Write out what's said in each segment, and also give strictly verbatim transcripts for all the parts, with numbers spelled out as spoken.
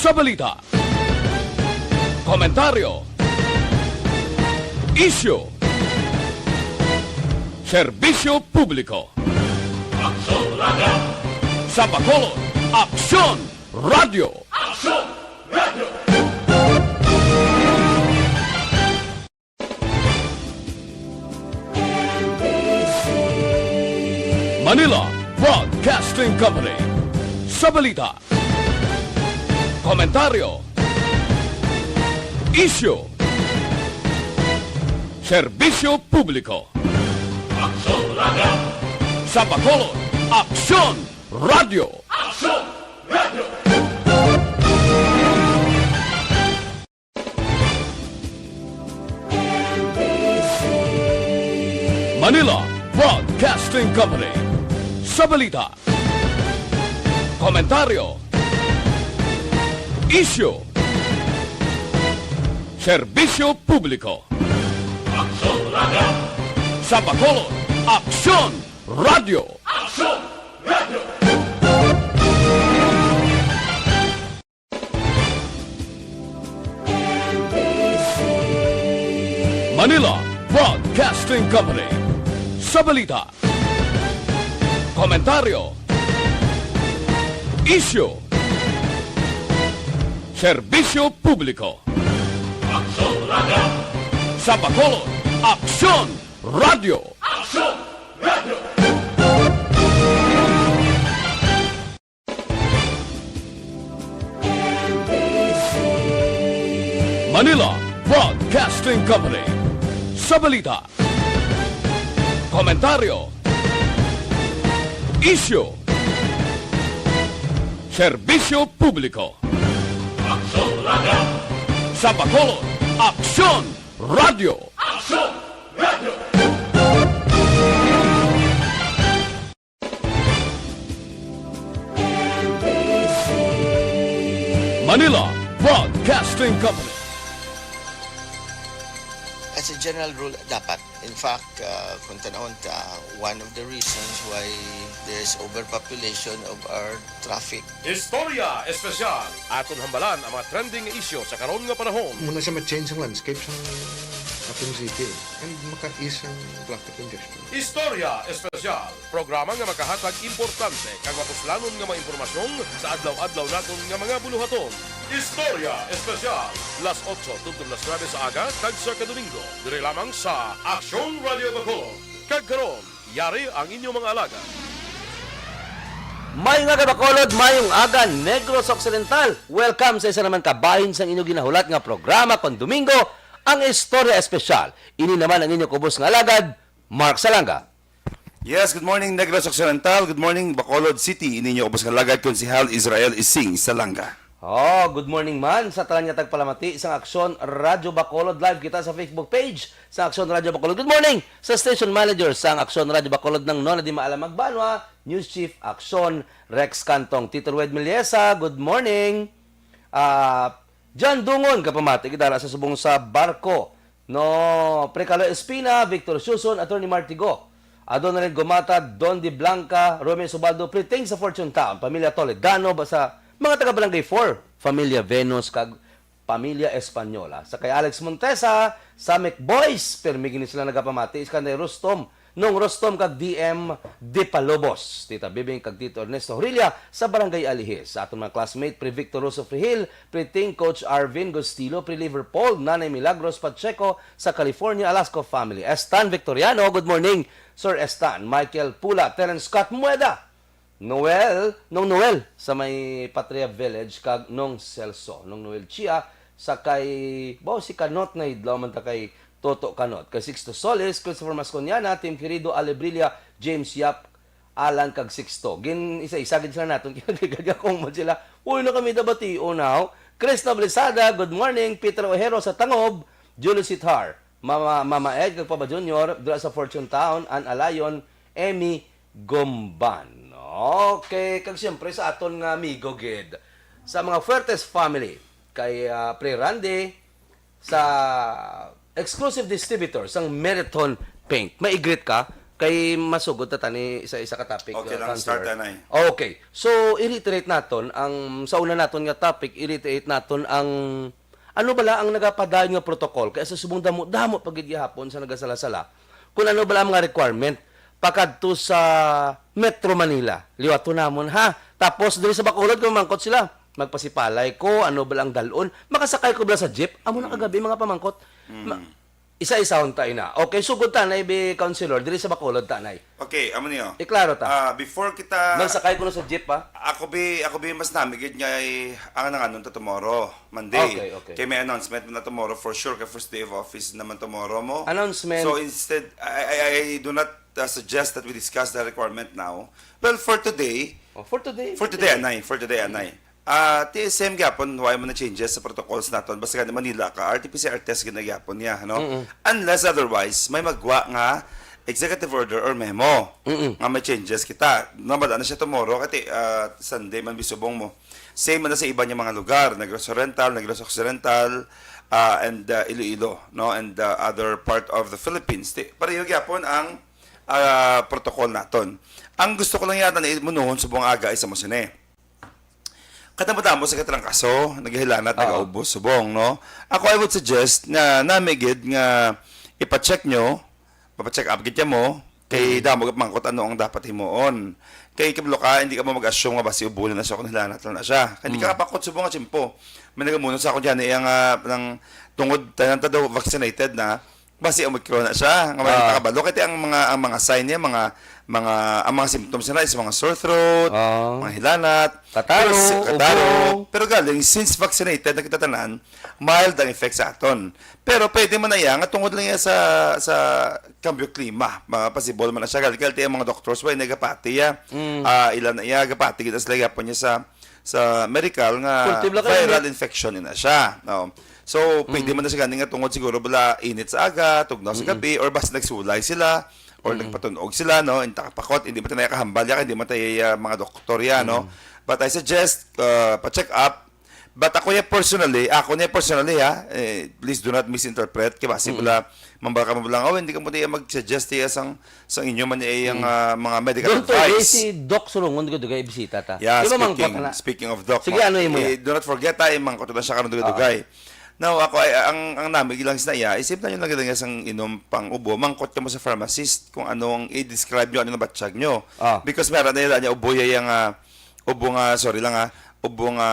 Sa balita, komentaryo, isyu, serbisyo publiko. Aksyon Radio. Sa Bacolod, Aksyon Radio. Aksyon Radio. Manila Broadcasting Company. Sa balita, komentaryo, isyu, serbisyo publiko. Aksyon Radio. Sa Bacolod, Aksyon Radio. Aksyon Radio. Manila Broadcasting Company. Sa balita, komentaryo, isyu, serbisyo publiko. Aksyon Radio. Sa Bacolod, Aksyon Radio. Aksyon Radio. Manila Broadcasting Company. Sa balita, komentaryo, isyu, serbisyo publiko. Aksyon Radio. Sa Bacolod, Aksyon Radio. Aksyon Radio. Manila Broadcasting Company. Sa balita, komentaryo, isyu, serbisyo publiko. Aksyon Radio. Sa Bacolod, Aksyon Radio. Aksyon Radio. Manila Broadcasting Company. As a general rule, dapat. In fact, uh, kung tanawon ta, one of the reasons why there's overpopulation of our traffic. Istorya Espesyal. Aton hambalan ang mga trending nga isyu sa karon nga panahon. Muna siya ma-change ang landscape sa ating city and maka-ease ang traffic congestion. Istorya Espesyal. Programa nga makahatag importante kag mapuslanon nga mga impormasyon sa adlaw-adlaw naton nga mga buluhaton. Istorya Espesyal, las otso tubtob las nuebe sa aga kag sa kadomingo, diri lamang sa Aksyon Radio Bacolod. Kag karon, yari ang inyong mga alagad. Mayong aga, Bacolod, mayong aga, Negros Occidental. Welcome sa isa naman ka bahin sang inyo ginahulat nga programa kon Domingo, ang Istorya Espesyal. Ini naman ang inyo kubos nga alagad, Mark Salanga. Yes, good morning, Negros Occidental. Good morning, Bacolod City. Ini inyo ubos nga alagad, Konsehal Israel Ising Salanga. Oh, good morning man sa tanan nga tagpalamati sang Aksyon Radyo Bacolod. Live kita sa Facebook page sa Aksyon Radyo Bacolod. Good morning sa station manager sang Aksyon Radyo Bacolod, Nang Nona Di Maalam Magbanwa, News Chief Aksyon Rex Cantong, Tito Rued Miliesa. Good morning. Ah, John Dungon, kapamati, gidala sa subong sa barko. No, Precalo Espina, Victor Suson, Attorney Martigo, Adonalyn Gomata, Don Di Blanca, Romeo Subaldo, Priting sa Fortune Town, pamilya Toledano, ba sa mga taga Barangay four, pamilya Venus, kag pamilya Española. Sa kay Alex Montesa, sa McBoys, permi gini sila nagapamati, Iskandar Rustom, Nong Rostom kag D M Dipalobos, Tita Bibing kag Tito Ernesto Horilla sa Barangay Alihis. Sa aton mga classmate, Pre Victor Rosso Frihil, Pre Ting, Coach Arvin Gustilo, Pre Liverpool, Nanay Milagros Pacheco sa California, Alasco family. Estan Victoriano, good morning, Sir Estan. Michael Pula, Terence Scott Mueda, Noel, Nong Noel sa may Patria Village, kag Nong Celso, Nong Noel Chia sa kay, baw si Kanot, na idlaw man ta kay Toto Kanot, kay Sixto Solis, Christopher Masconiana, Tim Querido, Alebrilla, James Yap, Alan, kag Sixto. Gin isa-isa gid sila naton, kaya gagagakong mo sila. Uy, na kami dabation now. Chris Noblisada, good morning. Peter Ojero sa Tangob, Julius Sithar, Mama, Mama Ed, kag Papa Junior, dira sa Fortune Town, An Alayon, Emmy Gomban. Okay, kag siyempre sa aton nga amigo gid, sa mga Fuertes family, kay, ah, Pre Randy, sa exclusive distributor sang Meriton Paint. May i-greet ka? Kay masugod ta tani sa isa ka topic, Okay uh, lang, start, counselor. Anay. Okay. So, i-reiterate naton ang sa una naton nga topic, i-reiterate naton ang ano bala ang nagapadayon nga protocol kay sa subong damo-damo pa gid gihapon sa nagasala-sala kung ano bala ang mga requirement pakadto sa Metro Manila. Liwaton namon ha. Tapos diri sa Bacolod kung mangkot sila, magpasipalay ko, ano bala ang dalon? Makasakay ko bala sa jeep? Amo na kagabi mga pamangkot. Ma- Isa-isahon ta ina. Okay, sugod ta na ibi counselor diri sa Bacolod ta nay. Okay, amo niyo. Iklaro ta. Ah, before kita Magsakay ko na sa jeep ha. Ako bi ako bi mas nami gid nga ang nanganon ta tomorrow, Monday. Okay, okay. Kay may announcement na tomorrow for sure kay first day of office naman tomorrow mo. Announcement. So instead I I, I do not uh, suggest that we discuss the requirement now. Well, for today, Oh, for today. For today, anay, for today, anay. Ah, T S M gyapon, why mo na changes sa protocols naton? Basta gani Manila ka, R T P C R test gina gyapon niya, no? Unless otherwise, may magwa nga executive order or memo nga may changes kita. Nabala na siya tomorrow, kati ah, Sunday man bisubong mo. Same man na sa iba niya mga lugar, Negros Oriental, Negros Occidental, ah, and ah, Iloilo, no? And ah, other part of the Philippines. Ti- Pareho gyapon ang ah, protocol naton. Ang gusto ko lang yata na imunuhon subong aga isa mo sini. Kadamo-damo sa katrangkaso, naghilanat, Oo. nagaubo, subong, no? Ako, I would suggest nga nami gid nga ipa-check nyo, mapa-check up gid mo, kay Mm. damo gid mangkot ano ang dapat himuon. Kay kabalo ka, hindi ka mo mag-assume nga basi ubo na siya kung hilanat lang na siya. Kay hindi ka Mm. kapakot subong nga tiyempo. May nagamuno sa akon dyan, iya nga nang tungod tanan ta daw vaccinated na, basi Omicron na siya. Nga may Ah. nakabalo. Kaya ang mga, ang mga sign niya, mga, mga, ang mga symptoms niya is mga sore throat, Ah. mga hilanat, Kataro, pero si- kataro. Ubo. Pero galing, since vaccinated na kita tanan, mild ang effect sa aton. Pero pwede man na iya, nga tungod lang iya sa, sa cambio klima, mga possible man na siya. Galing, galing ang mga doctors, why nagapati iya? Mm. Ah, ilan na iya, gapati kita sila, gapon niya sa sa medical nga Kultib lang kayo, viral no? infection na siya. No? So, pwede man na siya gani nga tungod siguro bala init sa aga, tugnaw sa gabi, or basta nagsulay sila, or nagpatunog sila, no? Inta kapakot, hindi man tayo kahambal yan, hindi man tayo ah, mga doktor yan, no? But I suggest, uh, pa-check up. But ako niya personally, ako niya personally ha, eh, please do not misinterpret. Kaya basi bala, mambal ka mo lang, oh, hindi ka mo tayo mag-suggest iya sang sa inyo man iya ang ah, mga medical Doon to, eh, advice. Si Doc Surungon, dugay-dugay bisita ta. Yeah, Di ba, mangkot speaking, na? speaking of Doc, Sige, ma- ano yung mo eh, yan? Do not forget, ay, mangkot na siya karon dugay-dugay. Now, ako ay ang ang nami lang sa iya, isip na yun lang gid sang inom pang ubo, mangkot ka mo sa pharmacist kung ano ang i-describe nyo, ano ang batyag nyo. Ah. Because meron na yun niya ubo ya yang ah, ubo nga, sorry lang ah, ubo nga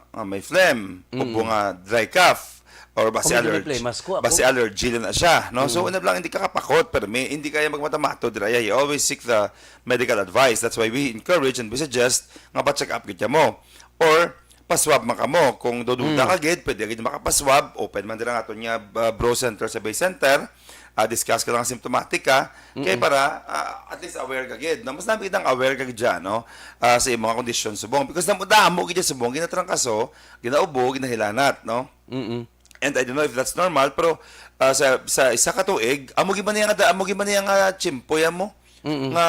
ah, may phlegm, ubo nga dry cough, or basi Kung hindi may allergy. Phlegm, mas ko ako. Basi allergy lang na siya, no? So, una lang hindi ka kapakot, pero may hindi kaya magmata-mato dira. You always seek the medical advice. That's why we encourage and we suggest nga pa-check up gid mo. Or pa-swab man kamo. Kung dududa ka gid, pwede gid makapa-swab. Open man dira ang aton nga uh, Bro Center sa Bay Center. Ah, discuss ka lang symptomatic ka. Kay para ah, at least aware ka gid. No? Mas nabi kitang aware ka gid dyan, no? Ah, sa imong kondisyon subong. Because damo-damo gid dyan subong, ginatrangkaso, ginaubo, ginahilanat, no? Mm-mm. And I don't know if that's normal, pero ah, sa sa isa ka tuig, amo gid man niya nga amo gid man niya nga tiyempo ya mo Mm-mm. nga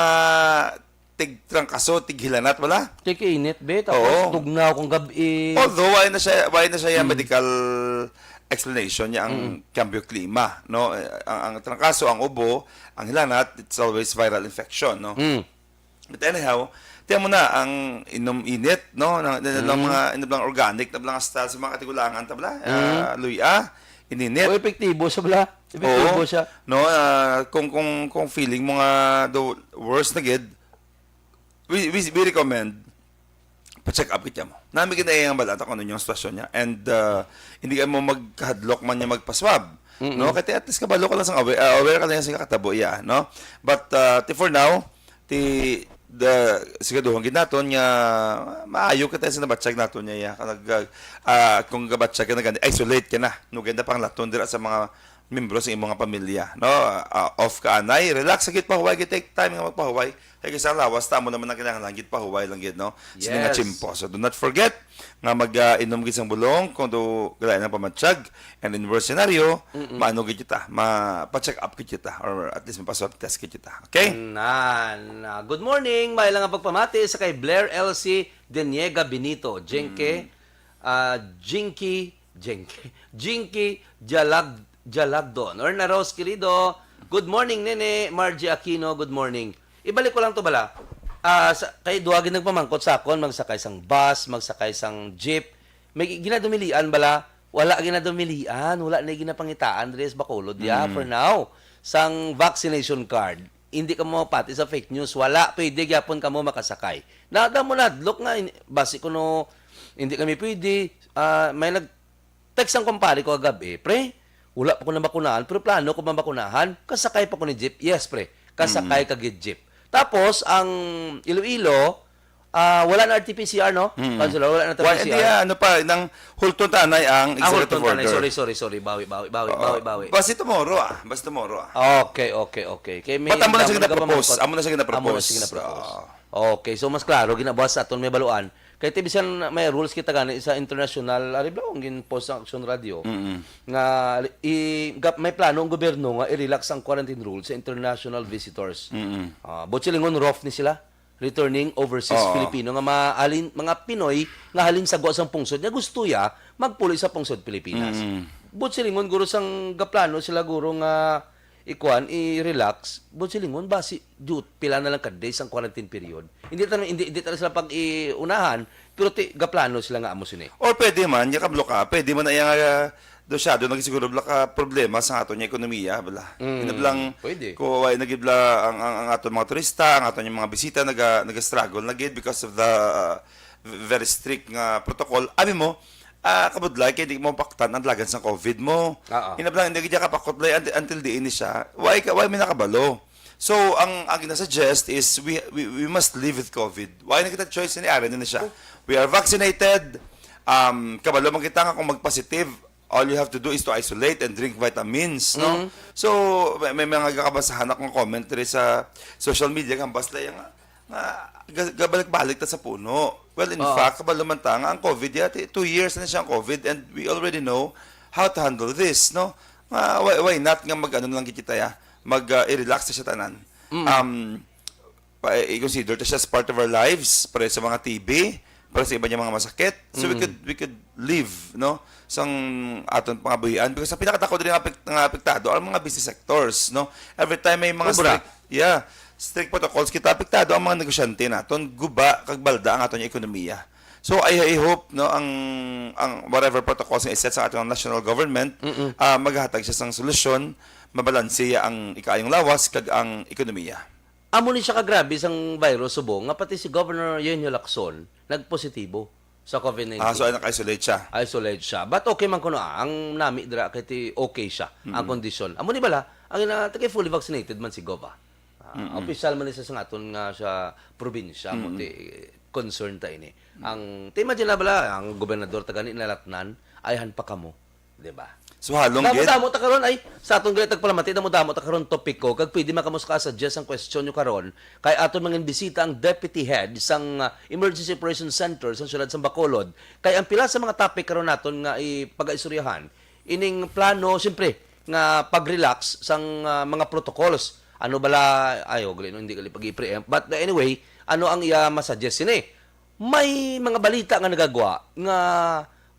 tig trangkaso, tig hilanat wala. Tig init be, tapos Oo. tugnaw kung gabi. Although why na siya why na siya yung medical explanation niya ang cambio klima, no? Eh, Ang, ang trangkaso, ang ubo, ang hilanat, it's always viral infection, no? Mm. But anyhow, tiyan mo na ang inom init, no? Na, na, na, mga inom lang organic, na lang style sa mga katigulangan, tabla, ah, luya, ininit. O epektibo sa bala. Epektibo Oo. siya. No, ah, kung kung kung feeling mo nga do worse na gid, we we, we recommend pa-check up kita mo. Nami kita yung balata kung ano yung sitwasyon niya. And uh, hindi ka mo magkahadlok man niya magpaswab. No? Kaya at least kabalo ka lang sa aware, uh, aware ka lang sa katabo iya, no? But uh, ti for now, ti the sigaduhan gid naton nga maayo kita sa nabatyag naton niya ya. Kanag uh, kung gabatyag ka na gani, isolate ka na. No ganda pang laton dira sa mga membro sa imong pamilya, no? Ah, off ka anay, relax sa gid pahuway, gid take time nga magpahuway. Kay sa lawas ta mo naman ang kinahanglan gid pahuway lang gid, no? Sini nga Yes. tiyempo. So do not forget nga mag ah, inom gid sang bulong kung do galain ang pamatyag. And in worst scenario, maano gid kita, ma pa-check up gid kita or at least mapa-swab test gid kita. Okay? Nan. Ah, good morning. May lang ang pagpamati sa kay Blair L C Deniega Benito. Jinky, ah, Jinky, Jinky, Jinky Jalag, Jalagdon. Or na Rose Querido, Good morning, Nene Margie Aquino. Good morning. Ibalik ko lang to bala. Ah, sa, kay duha gid nagpamangkot sa akon, magsakay sang bus, magsakay sang jeep. May ginadumilian bala? Wala ginadumilian, wala na ginapangitaan diri sa Bacolod, ya, Mm. for now. Sang vaccination card, hindi ka mapati sa fake news. Wala, pwede gyapon kamo makasakay. Nada mo nadlok nga, in- basi kuno, hindi kami pwede. Ah, may nag-text ang kumpare ko kagabi, "Pre, wala pa ko nabakunahan, pero plano ko mabakunahan. Kasakay pa ko ni jeep." Yes, pre. Kasakay Mm. ka gid jeep. Tapos, ang Iloilo, ah, wala na R T P C R, no? Mm. Councilor, wala na Wa-, hindi, R T P C R. ah, ano pa, nang Hulton Tanay ang Ah, executive Hulton Tanay. order. Sorry, sorry, sorry. Bawi, bawi, bawi, Oo. bawi, bawi. Basta tomorrow, ah. Basta tomorrow, ah. Okay, okay, okay. Kay may But amo na damo siya nga gina-propose. nagpamangkot. Amo na siya gina-propose. Amo na siya gina-propose. Oo. Okay, so mas klaro, ginabuhat sa aton may baluan. Kay ti bisan may rules kita gani sa international, ari ba, ang gin-post sa Action Radio, Mm-mm. nga i-, gap-, may plano ang gobyerno nga i-relax ang quarantine rules sa international visitors. Mm-mm. Ah, buot silingon, rough ni sila. Returning overseas Oo. Filipino nga mahalin, mga Pinoy nga halin sa gwa sang pungsod nga gusto ya magpuloy sa pungsod Pilipinas. Mm. Buot silingon, guro, sang gaplano sila, guro, nga ikuan, i-relax, buot silingon, basi, dut, pila na lang ka days ang quarantine period. Hindi ta-, hindi, hindi ta sila pag-iunahan, pero ti, gaplano sila nga amo sini. Or pwede man, ya kabalo ka, pwede man na iya nga, ah, do siya, do nagsiguro bala ka problema sa aton nga ekonomiya, bala. Mm, Inablang pwede. Ko, wala na gid bala ang, ang, ang aton mga turista, ang aton nga mga bisita, naga, naga-struggle na gid because of the, uh, v-, very strict nga protocol. Abi mo, ah, kabudlay, kay di mo paktan ang dalagan sang covid mo. Oo. Inablang, hindi gid kapakot, blay, until, until diin ni siya. Why ka, why may nakabalo? So, ang, ang gina-suggest is we, we, we must live with covid. Why na kita choice ni Aaron na siya? Oh. We are vaccinated. Um, kabalo man kita nga kung mag-positive, all you have to do is to isolate and drink vitamins, no? Mhm. So, may, may mga kabasahan akong comment diri sa social media, kang basta yung nga, nga ga-, gabalik-balik ta sa puno. Well, in Oo. fact, kabalo man ta nga ang covid, yati, two years na siya ang covid, and we already know how to handle this, no? Nga, why, why not nga mag-ano lang kita, ya? Mag, ah, i-relax ta siya tanan. Mm. Um, pa, i-consider ta siya as part of our lives, para sa mga T B, para sa iba niya mga masakit. So, we Mm. could, we could live, no? Sang aton pangabuhian. Because ang pinakadako diri nga apek-, nga apektado ang mga business sectors, no? Every time may mga Obra. strict, yeah, strict protocols kita, apektado ang mga negosyante naton, guba kag balda ang aton ekonomiya. So, I, I hope, no, ang, ang whatever protocols nga i-set sa aton national government, Mm-mm. ah, maghatag siya sang solusyon, mabalanse ang ikaayong lawas kag ang ekonomiya. Amo ni siya kagrabe sang virus subong nga pati si Governor Eugenio Lacson nagpositibo sa covid nineteen. Ah, so ay naka-isolate siya? Isolate siya. But okay man kuno, ah, ang nami dira kay ti okay siya ang Mm. kondisyon. Amo ni bala, ang ina-, taga fully vaccinated man si Gov, ah. Ah, Mm-mm. opisyal man ni siya sa aton nga sa probinsya, mo Mm-mm. ti concern ta ini. Ang, ti imagine na bala, ang gobernador ta gani nalatnan, ayhan pa kamo. Di ba? So, halong gid. Damo-damo ta karon, ay, sa aton gali tagpalamati, damo-damo ta karon topiko, kag pwede man kamo sa suggest ang question nyo karon, kay aton mangin bisita ang deputy head sang, ah, Emergency Operations Center sa siyudad sa Bacolod, kay ang pila sa mga topic karon naton nga ipagaistoryahan, ining plano, siyempre, nga pag-relax sang, ah, mga protocols. Ano bala, ay, oh, gali, no, hindi gali pag-i-preempt. But anyway, ano ang iya masuggest sini? May mga balita nga nagagwa nga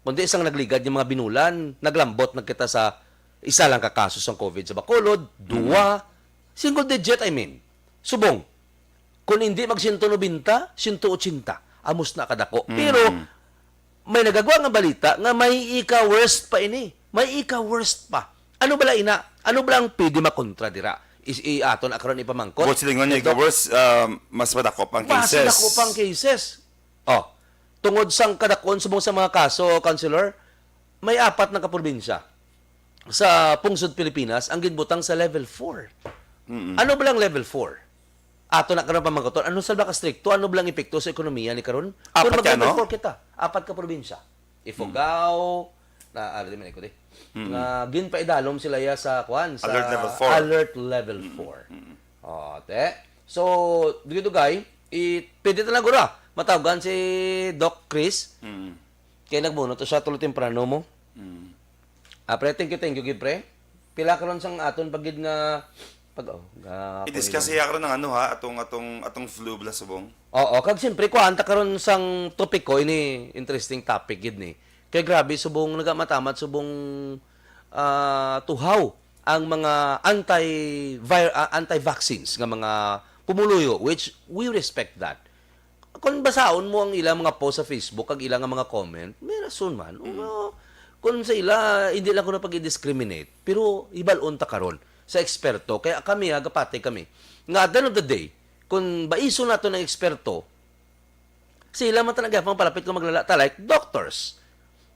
kundi sang nagligad nga mga binulan, naglambot na kita sa isa lang ka kaso sang covid sa Bacolod, duwa, Mm. single digit, I mean. Subong, kung hindi mag siyento nobenta, siyento otsenta, amos na kadako. Pero, Mm. may nagagwa nga balita nga may ika-worst pa ini. May ika-worst pa. Ano bala ina? Ano bala ang pwede makontra dira? Is, i-, aton na karon ipamangkot. Buot silingon niya, Ito. ika-worst, ah, mas madako pang Mas cases. madako pang cases. Oh, tungod sang kadakon subong sa mga kaso, Councilor, may apat na ka probinsya sa pungsod Pilipinas ang ginbutang sa level four. Mm-mm. Ano ba lang level four? Ato na karon pamangkoton, ano sa bala ka strikto? Ano ba lang epekto sa ekonomiya ni karon? Apat Kung ka, mag-level no? four kita, apat ka probinsya. Ifugao, na, ah, di man ikot eh. Mm. Nga ginpaidalom sila ya sa, kwan, sa Alert level four. alert level Mm. four. Mm. Oh, te. So, dugay-dugay, i-, pwede ta na gura. Matawagan si Doc Chris. Mm. Kay nagbunot to siya tulo temprano mo. Mm. Ah, pre, thank you, thank you, gid, pre. Pila karon sang aton pagid nga pag, oh, ga-, I-discuss kuya. iya karon ang ano, ha, atong, atong, atong flu bala subong. Oo, kag siyempre, kuhaan ta karon sang topiko, ini interesting topic gid ni. Kay grabe, subong nagamatamat, subong, ah, tuhaw. ang mga anti-vir-, ah, anti-vaccines nga mga pumuluyo, which we respect that. Kung basaon mo ang ilang mga post sa Facebook, ang ilang mga comment, may rason man. Mm. Uno, kung sa ila, hindi lang ko na pag-discriminate, pero hibalon ta karon sa eksperto. Kaya kami, ha, gapati kami, nga at the end of the day, kung baiso nato ng eksperto, sila man talaga ang palapit kung maglala ta, like doctors.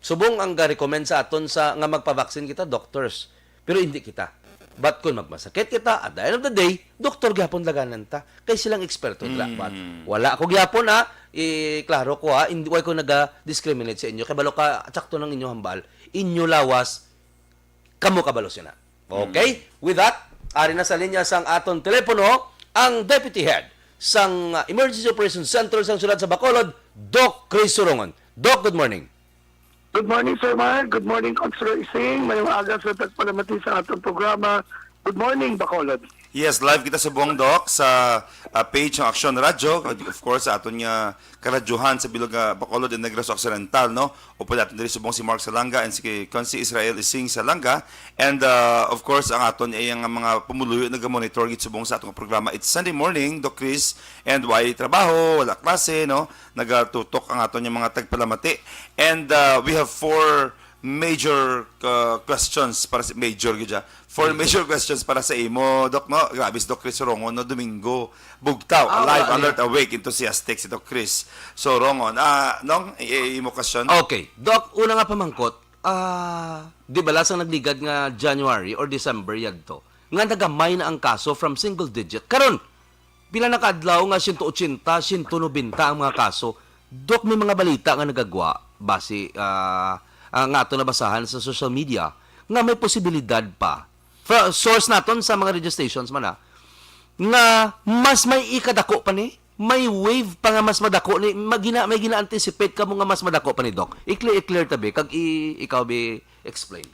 Subong ang ga-recommend sa aton sa, nga magpa-vaccine kita, doctors. Pero hindi kita. But kung magmasakit kita, at the end of the day, doktor gyapon laganan ta. Kay silang eksperto dira. But Mm. wala ko gyapon, ha. Iklaro ko, ha. Hindi, wala ko naga-discriminate sa inyo. Kay balo ka, tsakto ng inyo hambal. Inyo lawas, kamo kabalo sina. Okay? Mm. With that, ari na sa linya sang aton telepono ang Deputy Head sang, uh, Emergency Operations Center sang Siyudad sa Bacolod, Doc Chris Surongon. Doc, good morning. Good morning, Sir Mark. Good morning, Councilor Ising. Mayong aga sa tagpalamati sa atong programa. Good morning, Bacolod. Yes, live kita subong, Doc, sa, ah, page ng Aksyon Radyo. Of course, sa aton nga karadyohan sa bilog nga Bacolod and Negros Occidental, no? Upod naton diri subong si Mark Salanga and si Consi Israel Ising Salanga. And, uh, of course, ang aton ay ang mga pumuluyo nagamonitor gid subong sa atong programa. It's Sunday morning, Doc Chris, and way trabaho, wala klase, no? Nagatutok ang aton yung mga tagpalamati. And, uh, we have four major, uh, questions para sa, major gid siya. Four major questions para sa imo, Doc, no? Grabe si Doc Chris Rongon, no? Domingo, bugtaw, Ah, alive, wala, alert, yeah. awake, enthusiastic si Doc Chris. So, Rongon, ah, Nong, i-, i-, imo question? Okay. Doc, una nga pamangkot, ah, di ba lasang nagligad nga January or December yadto, nga nagamay na ang kaso from single digit? Karon, pila na ka adlaw nga siyento otsenta, siyento nobenta ang mga kaso? Doc, may mga balita nga nagagwa, basi, ah, ah, nga ato nabasahan sa social media, nga may posibilidad pa. Fra-, source naton sa mga radio stations man, ha, nga mas may ikadako pa ni, may wave pa nga mas madako ni, magina-, may gina-anticipate ka mo nga mas madako pa ni, Doc. I-clear, i-clear ta, be, kag i-, ikaw, be, explain.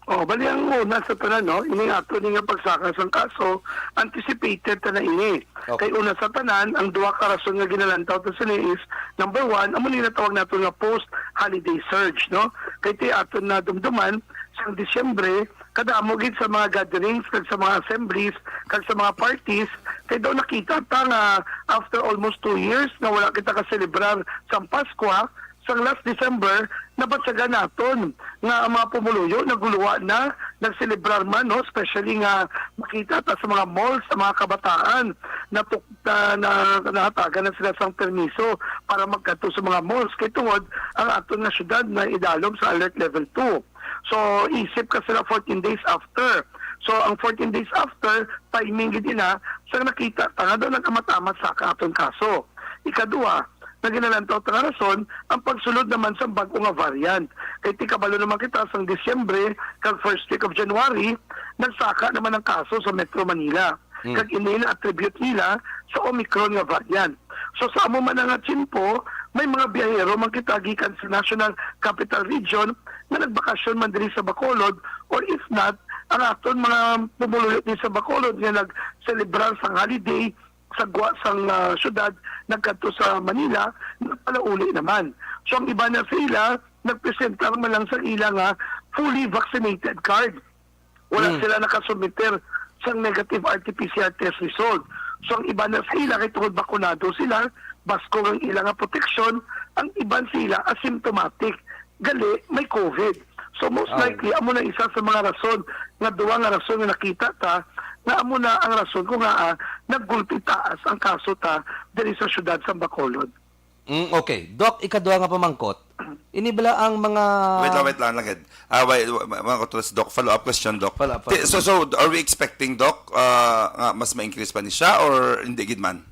Oh, bali ang una sa tanan, no, ini ato ni nga pagsaka sang kaso, anticipated ta na ini. Okay. Kay una sa tanan, ang duha ka rason nga ginalantaw ta sini is, number one, amo ni natawag nato nga post-holiday surge, no? Kay ti aton na dumduman, sang Disyembre, kadamo gid sa mga gatherings, kag sa mga assemblies, kag sa mga parties, kay daw nakita ta nga after almost two years nga wala kita ka-celebrar sang Paskwa, sang last December, nabatyagan naton nga ang mga pumuluyo naguluwa na, nagselebrar man, no? Especially nga makita ta sa mga malls, sa mga kabataan, natuk-, na, na, nahatagan na sila sang permiso para magkadto sa mga malls. Kay tungod ang aton nga syudad na idalom sa alert level two. So, isip ka sila fourteen days after. So, ang fourteen days after, timing gid ina, sa nakita ta nga daw nag-amat-amat sa ka aton kaso. Ikaduha, nga ginalantaw ta nga rason, ang pagsulod naman sa bag-o nga variant. Kay ti kabalo naman kita sang Disyembre kag first week of January, nagsaka naman ang kaso sa Metro Manila. Hmm. Kag ini na-attribute nila sa Omicron nga variant. So, sa amo man nga tiyempo, may mga biyahero man kita gikan sa National Capital Region nga nagbakasyon man diri sa Bacolod, or if not, ang aton mga pumuluyo diri sa Bacolod nga nag-celebrar sang holiday sa gwa sang, ah, syudad nagkadto sa Manila, nagpalauli naman. So, ang iban na sa ila, nagpresentar man lang sa ila nga fully vaccinated card. Wala Mm. sila nakasubmitir sang negative R T P C R test result. So, ang iban na sa ila, kay tungod bakunado sila, baskog ang ila nga proteksyon, ang iban sa ila asymptomatic. Gali, may COVID. So, most Oh. likely, amo na isa sa mga rason, nga duwa nga rason nga nakita ta, nga amo na ang rason kung ngaa naggulpi taas ang kaso ta diri sa syudad sa Bacolod. Mm, okay. Doc, ikaduha nga pamangkot. Ini bala ang mga Wait lang, wait lang, lang, Ed. Ah, wait, wa-, ma-, ma-, Doc, follow-up question, Doc. Follow-up, Ti-, follow-up. so, so, are we expecting, Doc, ah, nga mas ma-increase pa ni siya or hindi gid man?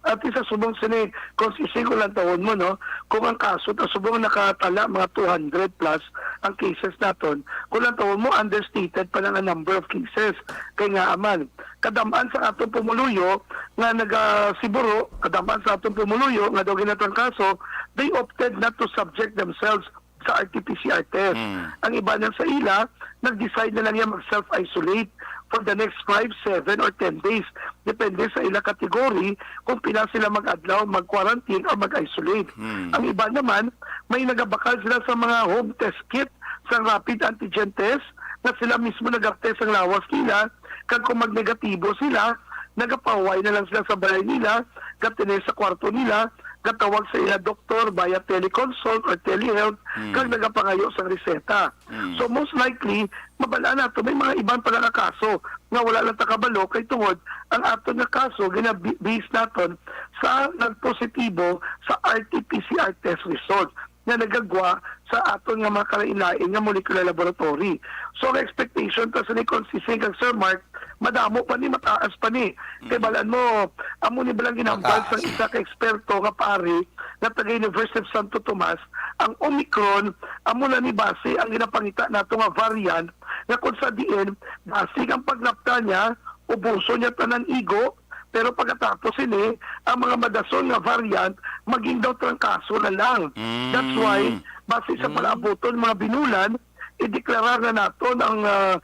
At isa subong sini, kung isig ko lang tawon mo, no? Kung ang kaso ta subong nakatala mga two hundred plus ang cases naton, kung lang tawon mo, understated pa lang ang number of cases. Kay nga aman, kadam-an sa atong pumuluyo nga nagasiburo, kadam-an sa atong pumuluyo nga daw ginatangkaso, they opted not to subject themselves sa R T P C R test. Mm. Ang iba na sa ila, nag-decide na lang yan mag-self-isolate for the next five, seven, or ten days. Depende sa ila category kung pila sila mag-adlaw, mag-quarantine, or mag-isolate. Mm. Ang iba naman, may nagabakal sila sa mga home test kit, sa rapid antigen test, nga sila mismo nag-test ang lawas nila, kag kung magnegatibo sila, nagapahuway na lang sila sa balay nila, gatiner sa kwarto nila, gatawag sa ila doktor via teleconsult or telehealth, Mm. kag nagapangayo sang reseta. Mm. So, most likely, mabal-an nato, may mga iban pa nga kaso nga wala lang ta kabalo kay tungod ang aton nga kaso gina-base naton sa nagpositibo sa R T P C R test result nga nagagwa sa aton nga mga kalain-lain nga molecular laboratory. So, ang expectation ta sa ni Consi Singh kag Sir Mark, madamo pa ni, mataas pa ni. Kay Mm. balan mo, amo ni balang ginambal Mataas. sang isa ka eksperto nga pari nga taga University of Santo Tomas, ang Omicron, amo na ni base ang ginapangita nato nga variant, nga kung sa diin, base ang paglapta niya, ubuson niya tanan igo, pero pagkatapos ini, ang mga madason nga variant, maging daw trangkaso na lang. That's Mm. why, base sa Mm. palaabuton mga binulan, ideklarar na naton ang, ah,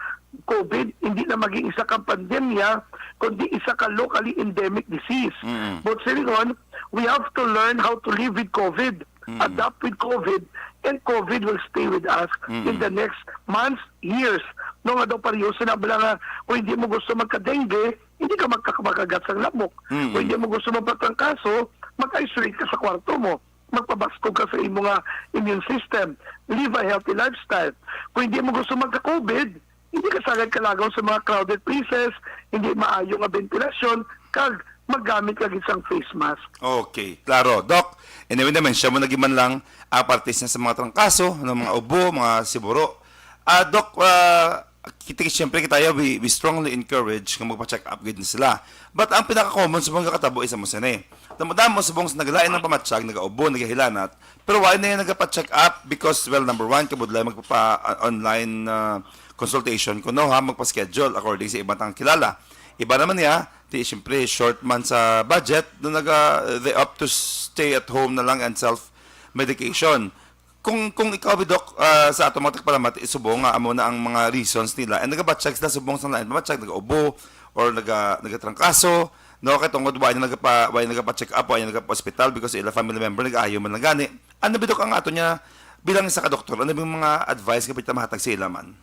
COVID, hindi na maging isa ka pandemya, kundi isa ka locally endemic disease. Mm. But silingon, we have to learn how to live with COVID, Mm. adapt with COVID, and COVID will stay with us Mm. in the next months, years. No, nga daw pareho sila bala nga, kung hindi mo gusto magka-dengue, hindi ka magka-, makagat sang lamok. Mm. Kung hindi mo gusto magpatrangkaso, mag-isolate ka sa kwarto mo. Magpabaskog ka sa imo nga immune system. Live a healthy lifestyle. Kung hindi mo gusto magka-COVID, hindi ka sagad kalagaw sa mga crowded places, hindi maayo nga ventilasyon, kag maggamit ka gid sang face mask. Okay, klaro. Doc, anyway, na-mention mo na gid man lang ang parte sa mga trangkaso, ng mga ubo, mga siburo. Ah, Doc, ah, kita, siyempre kita, we, we strongly encourage nga magpa-check up gid na sila. But ang pinaka-common subong nga katabo is amo sini. Damo-damo subong sa nagalain ang pamatyag, nagaubo, nagahilanat, pero wala na yung nagpa-check up because, well, number one, kabudlay magpapa-, ah, online, ah, consultation kuno, ha, magpa-schedule according sa iba tang kilala. Iba naman niya, di, siyempre, short man sa budget, do naga, they opt to stay at home na lang and self-medication. Kung, kung ikaw, Doc, ah, sa atong mga tagpalamat, isubo nga amo na ang mga reasons nila, and nagabatyag sila subong sa lain, mabatyag, nagaubo, or naga-, nagatrangkaso, no, kay tungod wala na nagapa-, wala na nagapa-check up, wala na nagapa-hospital because ila family member nag-ayo man lang gani. Ano, Doc, ang ato niya bilang isa ka doktor? Ano bang mga advice nga pwede mahatag sa ila man?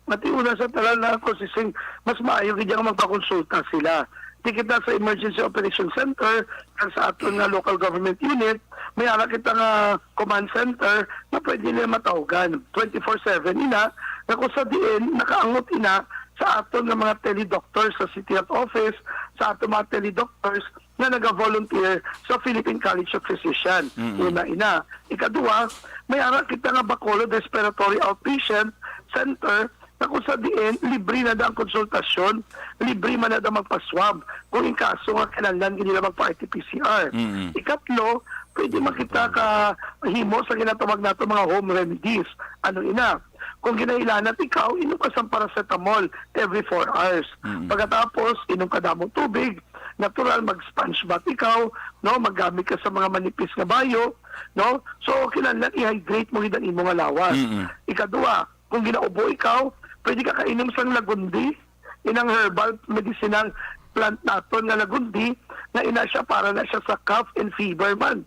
Matiuna sa tanan na ako, sising, mas maayo gid nga magpakonsulta sila. Di kita sa Emergency Operation Center, kag sa aton nga local government unit, may ara kita nga command center na pwede nila matawgan twenty-four seven ina, nga kung sa diin nakaangot ina sa aton nga mga teledoctor sa City Health Office, sa aton mga teledoctors nga naga-volunteer sa Philippine College of Physicians. Mm-mm. Una ina. Ikaduha, may ara kita nga Bacolod Respiratory Outpatient Center na kung sa diin, libre na da ang konsultasyon, libre man na da magpa-swab kung in kaso nga kinahanglan gid nila magpa-R T P C R. Mm-mm. Ikatlo, pwede man kita kahimo sa ginatawag nato mga home remedies. Ano ina? Kung ginahilanat ikaw, inom ka sang paracetamol every four hours. Mm-mm. Pagkatapos, inom ka damo tubig, natural, mag-sponge bath ikaw, no? Maggamit ka sa mga manipis nga bayo, no? So, kinahanglan i-hydrate mo gid ang imo nga lawas. Mm-mm. Ikaduha, kung ginaubo ikaw, pwede ka kainom sang lagundi, inang herbal medicinal plant naton nga lagundi, nga ina siya para na siya sa cough and fever man.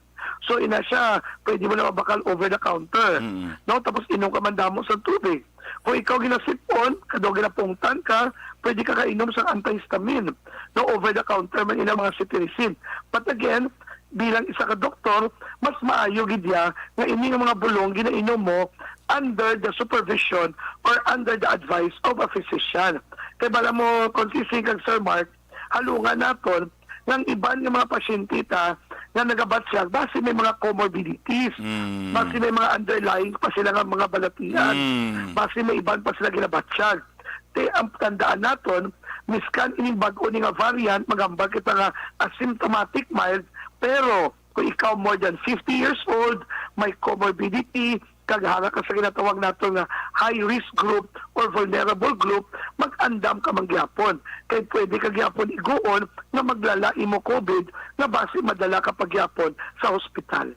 So, ina siya, pwede mo na mabakal over the counter. Mm. No? Tapos, inom ka man damo sa tubig. Kung ikaw ginasipon, kado ginapungtan ka, pwede ka kainom sa antihistamine. No? Over the counter man ina mga cetirizine. But again, bilang isa ka doktor, mas maayo gid ya nga ini nga mga bulong ginainom mo under the supervision or under the advice of a physician. Kay bala mo, Consi Singh kag Sir Mark, halungan naton nga ang iban nga mga pasyente ta nga nagabatyag, basi may mga comorbidities, Mm. basi may mga underlying pa sila nga mga balatian, Mm. basi may iban pa sila ginabatyag. Te, ang tandaan naton, miskan ining bag-o ni nga variant, magambal kita nga asymptomatic mild, pero kung ikaw more than fifty years old, may comorbidity, kag hara ka sa ginatawag nato nga high risk group or vulnerable group, mag-andam ka man gyapon. Kay pwede ka gyapon iguon nga maglala imo COVID nga basi madala ka pa gyapon sa hospital.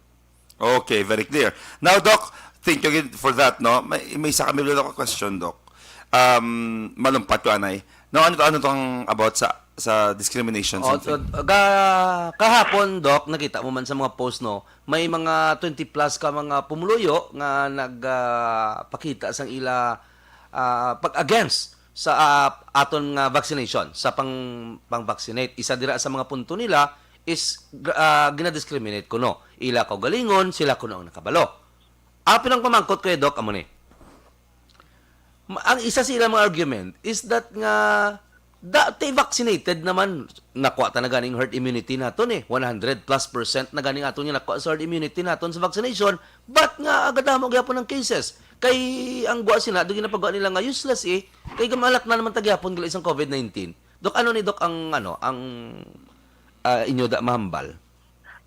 Okay, very clear. Now, Doc, thank you again for that, no? May, may isa kami lang ako question, Doc. Um, malumpat ko, anay. No, ano to, ano tong about sa, sa discrimination Oh, something? so, ga-, kahapon, Doc, nakita mo man sa mga post, no? May mga twenty plus ka mga pumuluyo nga nag, ah, pakita sang ila ah, pag-against sa, ah, aton nga vaccination, sa pang, pang-vaccinate. Isa dira sa mga punto nila is gra-, ah, ginadiscriminate kuno ila kaugalingon, sila kuno ang nakabalo. Apin ang pamangkot ko, eh, Doc, amo ni. Ma-, ang isa sa ilang mga argument is that nga, da-, te vaccinated naman, nakuha ta na ganing herd immunity naton, eh. One hundred plus percent na ganing aton nga nakuha sa herd immunity naton sa vaccination, but nga agadamo gyapon ang cases. Kay ang gwa sina, do ginapagwa nila nga useless, eh. Kay gamalak na naman ta gyapon gali sang covid nineteen. Dok, ano ni Dok ang, ano, ang, ah, inyo da mahambal?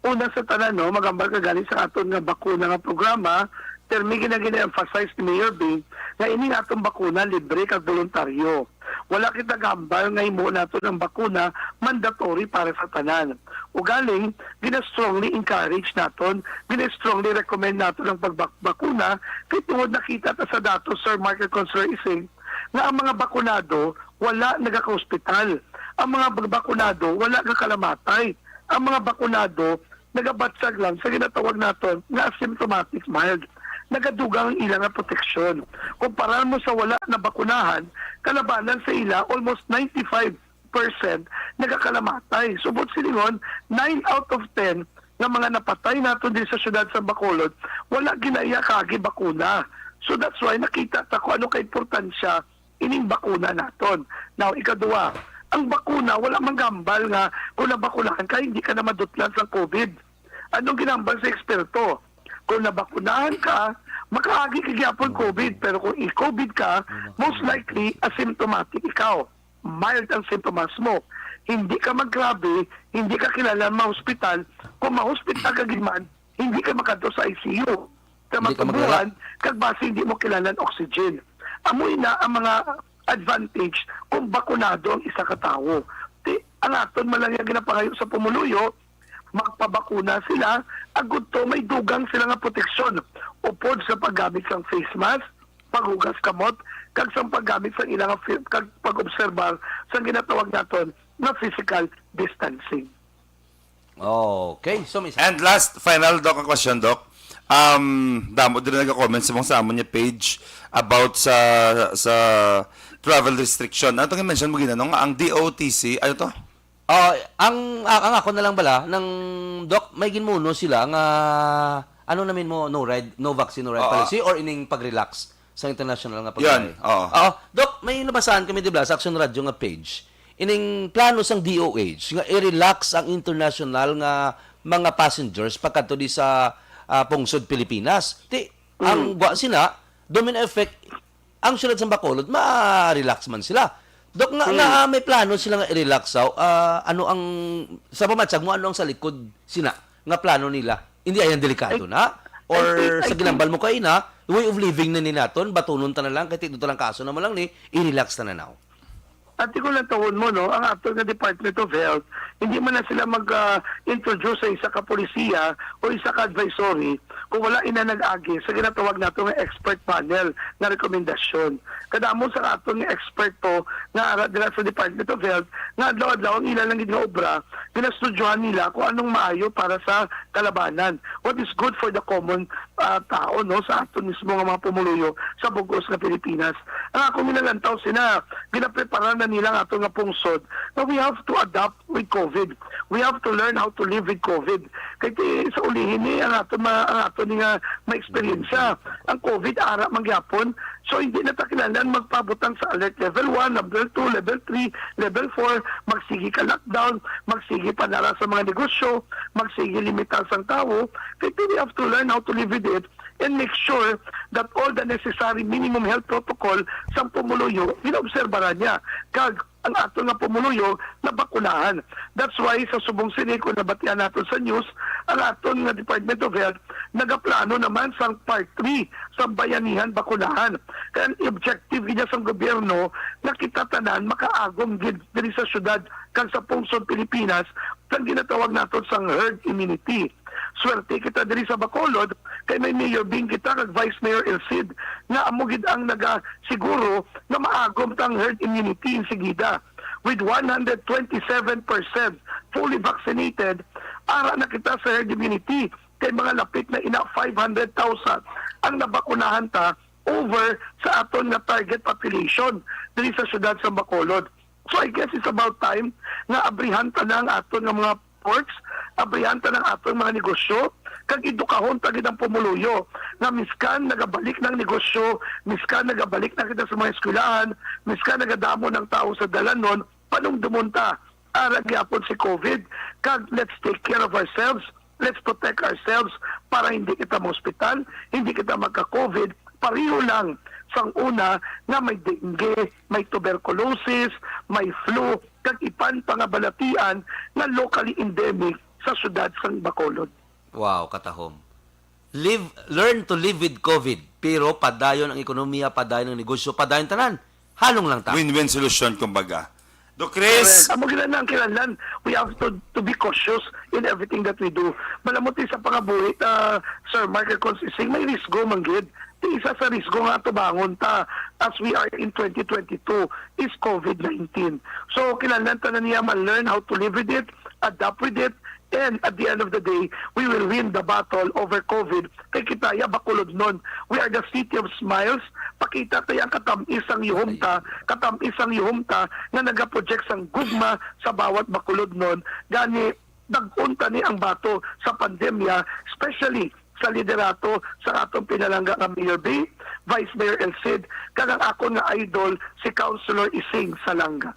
Una sa tanan, no, maghambal ka gani sa aton nga bakuna nga programa, termi gina-, gina-emphasize ni Mayor Bing nga ining atong bakuna libre kag boluntaryo. Wala kita gahambal nga himo naton ang bakuna mandatory para sa tanan. Ugaling, gina-strongly encourage naton, gina-strongly recommend naton ang pagbakuna kay tungod nakita ta sa datos, Sir Mark and Consular Ising, nga ang mga bakunado wala nagaka-hospital. Ang mga bak-, bakunado wala gakalamatay. Ang mga bakunado nagabatyag lang sa ginatawag naton nga asymptomatic mild. Nagadugang ang ila nga proteksyon. Kumpara mo sa wala nabakunahan, kalabanan sa ila, almost ninety-five percent nagakalamatay. Subot silingon, nine out of ten nga mga napatay naton diri sa siyudad sa Bacolod, wala ginaiya kaagi bakuna. So that's why nakita ta kung ano kaimportansya ining bakuna naton. Now, ikaduha, ang bakuna, wala man gambal nga kung nabakunahan ka, hindi ka na madutlan sa covid. Anong ginambal sa eksperto? Kung nabakunahan ka, makaagi ka gyapon covid, pero kung i-covid ka, most likely asymptomatic ikaw. Mild ang sintomas mo. Hindi ka maggrabe, hindi ka kinahanglan ma-hospital. Kung ma-hospital ka gid man, hindi ka makadto sa I C U. Ka Hindi ka maglala. matubuhan, kag basi hindi mo kinahanglan oxygen. Amo ina ang mga advantage kung bakunado ang isa ka tawo. Ti, ang aton man lang nga ginapangayo sa pumuluyo, magpabakuna sila, agud to may dugang sila nga proteksyon, upod sa paggamit sang face mask, paghugas kamot, kag sang paggamit sang ilang fi-, kag pag-obserbar sang ginatawag naton nga physical distancing. Okay, so may And last, final, Doc, ang question, Doc. Um, damo din nagka-comment sa mga sa amon niya page about sa, sa travel restriction. Ano itong mention mo, Ginanong? Ang D O T C, ano to? Ah, ang, ang, ang ako na lang bala, nang, Doc, may ginmuno sila nga, ano namin mo, no ride, no vaccine, no ride Oo. policy, or ining pag-relax sa international nga Yan, pagbiyahe? Oo. Oo. Doc, may nabasahan kami, di ba, sa Action Radio nga page. Ining plano sang D O H nga i-relax ang international nga mga passengers pagkadto di sa, ah, pungsod Pilipinas. Ti, ang Mm. gwa sina, domino effect, ang siyudad sa Bacolod, ma-relax man sila. Dok, nga, Hmm. nga may plano sila nga i-relax, aw, ah, ano ang, sa pamatyag mo, ano ang sa likod sina nga plano nila? Hindi ay ang delikado Ay, na? Or I think, I sa ginambal think mo kay na, way of living na ni naton, batunon ta na lang, kay ti-, dito lang kaso naman lang ni, i-relax ta na now. At kung lantawon mo, no, ang aton nga Department of Health, hindi man na sila mag, ah, introduce sa isa ka polisiya o isa ka advisory kung wala ina nag-agi sa ginatawag nato nga expert panel nga rekomendasyon. Kadamo sa aton nga eksperto nga ara dira sa Department of Health nga adlaw-adlaw ang ila lang gid nga obra, ginastudyohan nila kung anong maayo para sa kalabanan, what is good for the common, ah, tao, no, sa aton mismo nga mga pumuluyo sa bug-os nga Pilipinas. Ang akong ginalantaw sina, ginaprepara na nila ang aton nga pungsod nga we have to adapt with covid. We have to learn how to live with covid. Kay ti-, sa ulihin ni ang aton ma-, ang aton ni nga maeksperiensya. Ang covid ara man gyapon. So, hindi na ta kinahanglan magpabutang sa alert level one, level two, level three, level four. Magsige ka lockdown, magsige panara sa mga negosyo, magsige limitar sang tawo. Kay ti-, we have to learn how to live with it and make sure that all the necessary minimum health protocol sang pumuluyo ginaobserbaran niya. Kag ang aton nga pumuluyo nabakunahan. That's why sa subong sini, kung nabatian naton sa news, ang aton nga Department of Health nagaplano naman sang part three sa Bayanihan Bakunahan. Kaya ang objective gid niya sang gobyerno nga kita tanan makaagom gid diri sa syudad kag sa pungsod Pilipinas sang ginatawag naton sang herd immunity. Swerte kita diri sa Bacolod kay may Mayor Bing kita kag Vice Mayor El Cid nga amo gid ang nagasiguro nga maagom tang herd immunity insigida. With one hundred twenty-seven percent fully vaccinated, ara na kita sa herd immunity kay mga lapit na ina five hundred thousand ang nabakunahan ta over sa aton nga target population diri sa siyudad sa Bacolod. So I guess it's about time nga abrihan ta na ang aton nga mga ports, abrihan ta na ang aton mga negosyo, kag edukahon ta gid ang pumuluyo nga miskan nagabalik ng negosyo, miskan nagabalik na kita sa mga eskwelahan, miskan nagadamo ng tao sa dalanon, panumdumon ta ara gyapon si COVID, kag let's take care of ourselves, let's protect ourselves para hindi kita ma-hospital, hindi kita magka-COVID, pareho lang sang una nga may dengue, may tuberculosis, may flu, kag iban pa nga balatian nga locally endemic sa siyudad sang Bacolod. Wow, katahom. Live, learn to live with COVID. Pero padayon ang ekonomiya, padayon ang negosyo, padayon tanan. Halong lang ta. Win-win solution, kumbaga. Doc Chris! Correct. Amo gid na ang kinahanglan. We have to, to be cautious in everything that we do. Malamot sa pangabuhi, ah, Sir Mark, kag Cons Ising, may risgo man gid. Di isa sa risgo nga atubangon ta as we are in twenty twenty-two is COVID nineteen. So, kinahanglan tanan niya ma-learn how to live with it, adapt with it, and at the end of the day, we will win the battle over COVID. Kay kita ya Bacolodnon. We are the city of smiles. Pakita ta ang katamis ang yuhom ta, katamis ang yuhom ta nga nagaproject sang gugma sa bawat Bacolodnon. Gani, dag-on ta ni ang bato sa pandemya, especially sa liderato sa atong pinalangga nga Mayor Bee, Vice Mayor El Cid, kag ang akon nga idol, si Councilor Ising Salanga.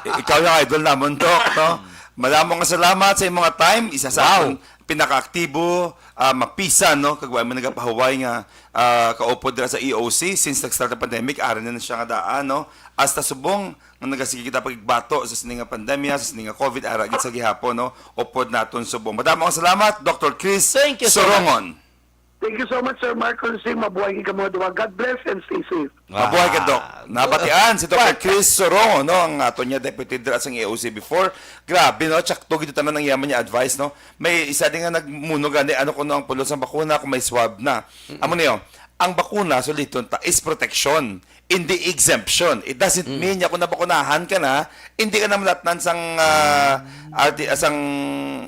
I- Ikaw yung idol namon, Doc, no? Madamo nga salamat sa imong time. Isa sa Wow. akon pinakaaktibo, ah, mapisan, no? Kag wa man nagapahuway nga ah, kaupod dira sa E O C since nag-start ang pandemic, ari na siya nga daan, no? Hasta subong nga nagasige kita pagbato sa sini nga pandemya, sa sini nga COVID, ara gid sa gihapon, no? Upod naton subong. Madamo ang salamat, Doctor Chris Thank you so much. Sorongon. Thank you so much, Sir Mark Cons Ising. Mabuhay kamo nga duha. God bless and stay safe. Mabuhay ka, Doc. Ah, Nabatian si Doctor Chris Sorongon, no? Ang ato niya deputy dira sa E O C before. Grabe, no? Tsakto gid tanan ang yaman niya advice, no? May isa din nga nagmuno gani, ano kuno ang pulos sang bakuna kung may swab na. Amo niyo, ang bakuna, suliton ta, is protection, hindi exemption. It doesn't mean nga kung nabakunahan ka na, hindi ka na malatnan sang, ah, arti-, sang,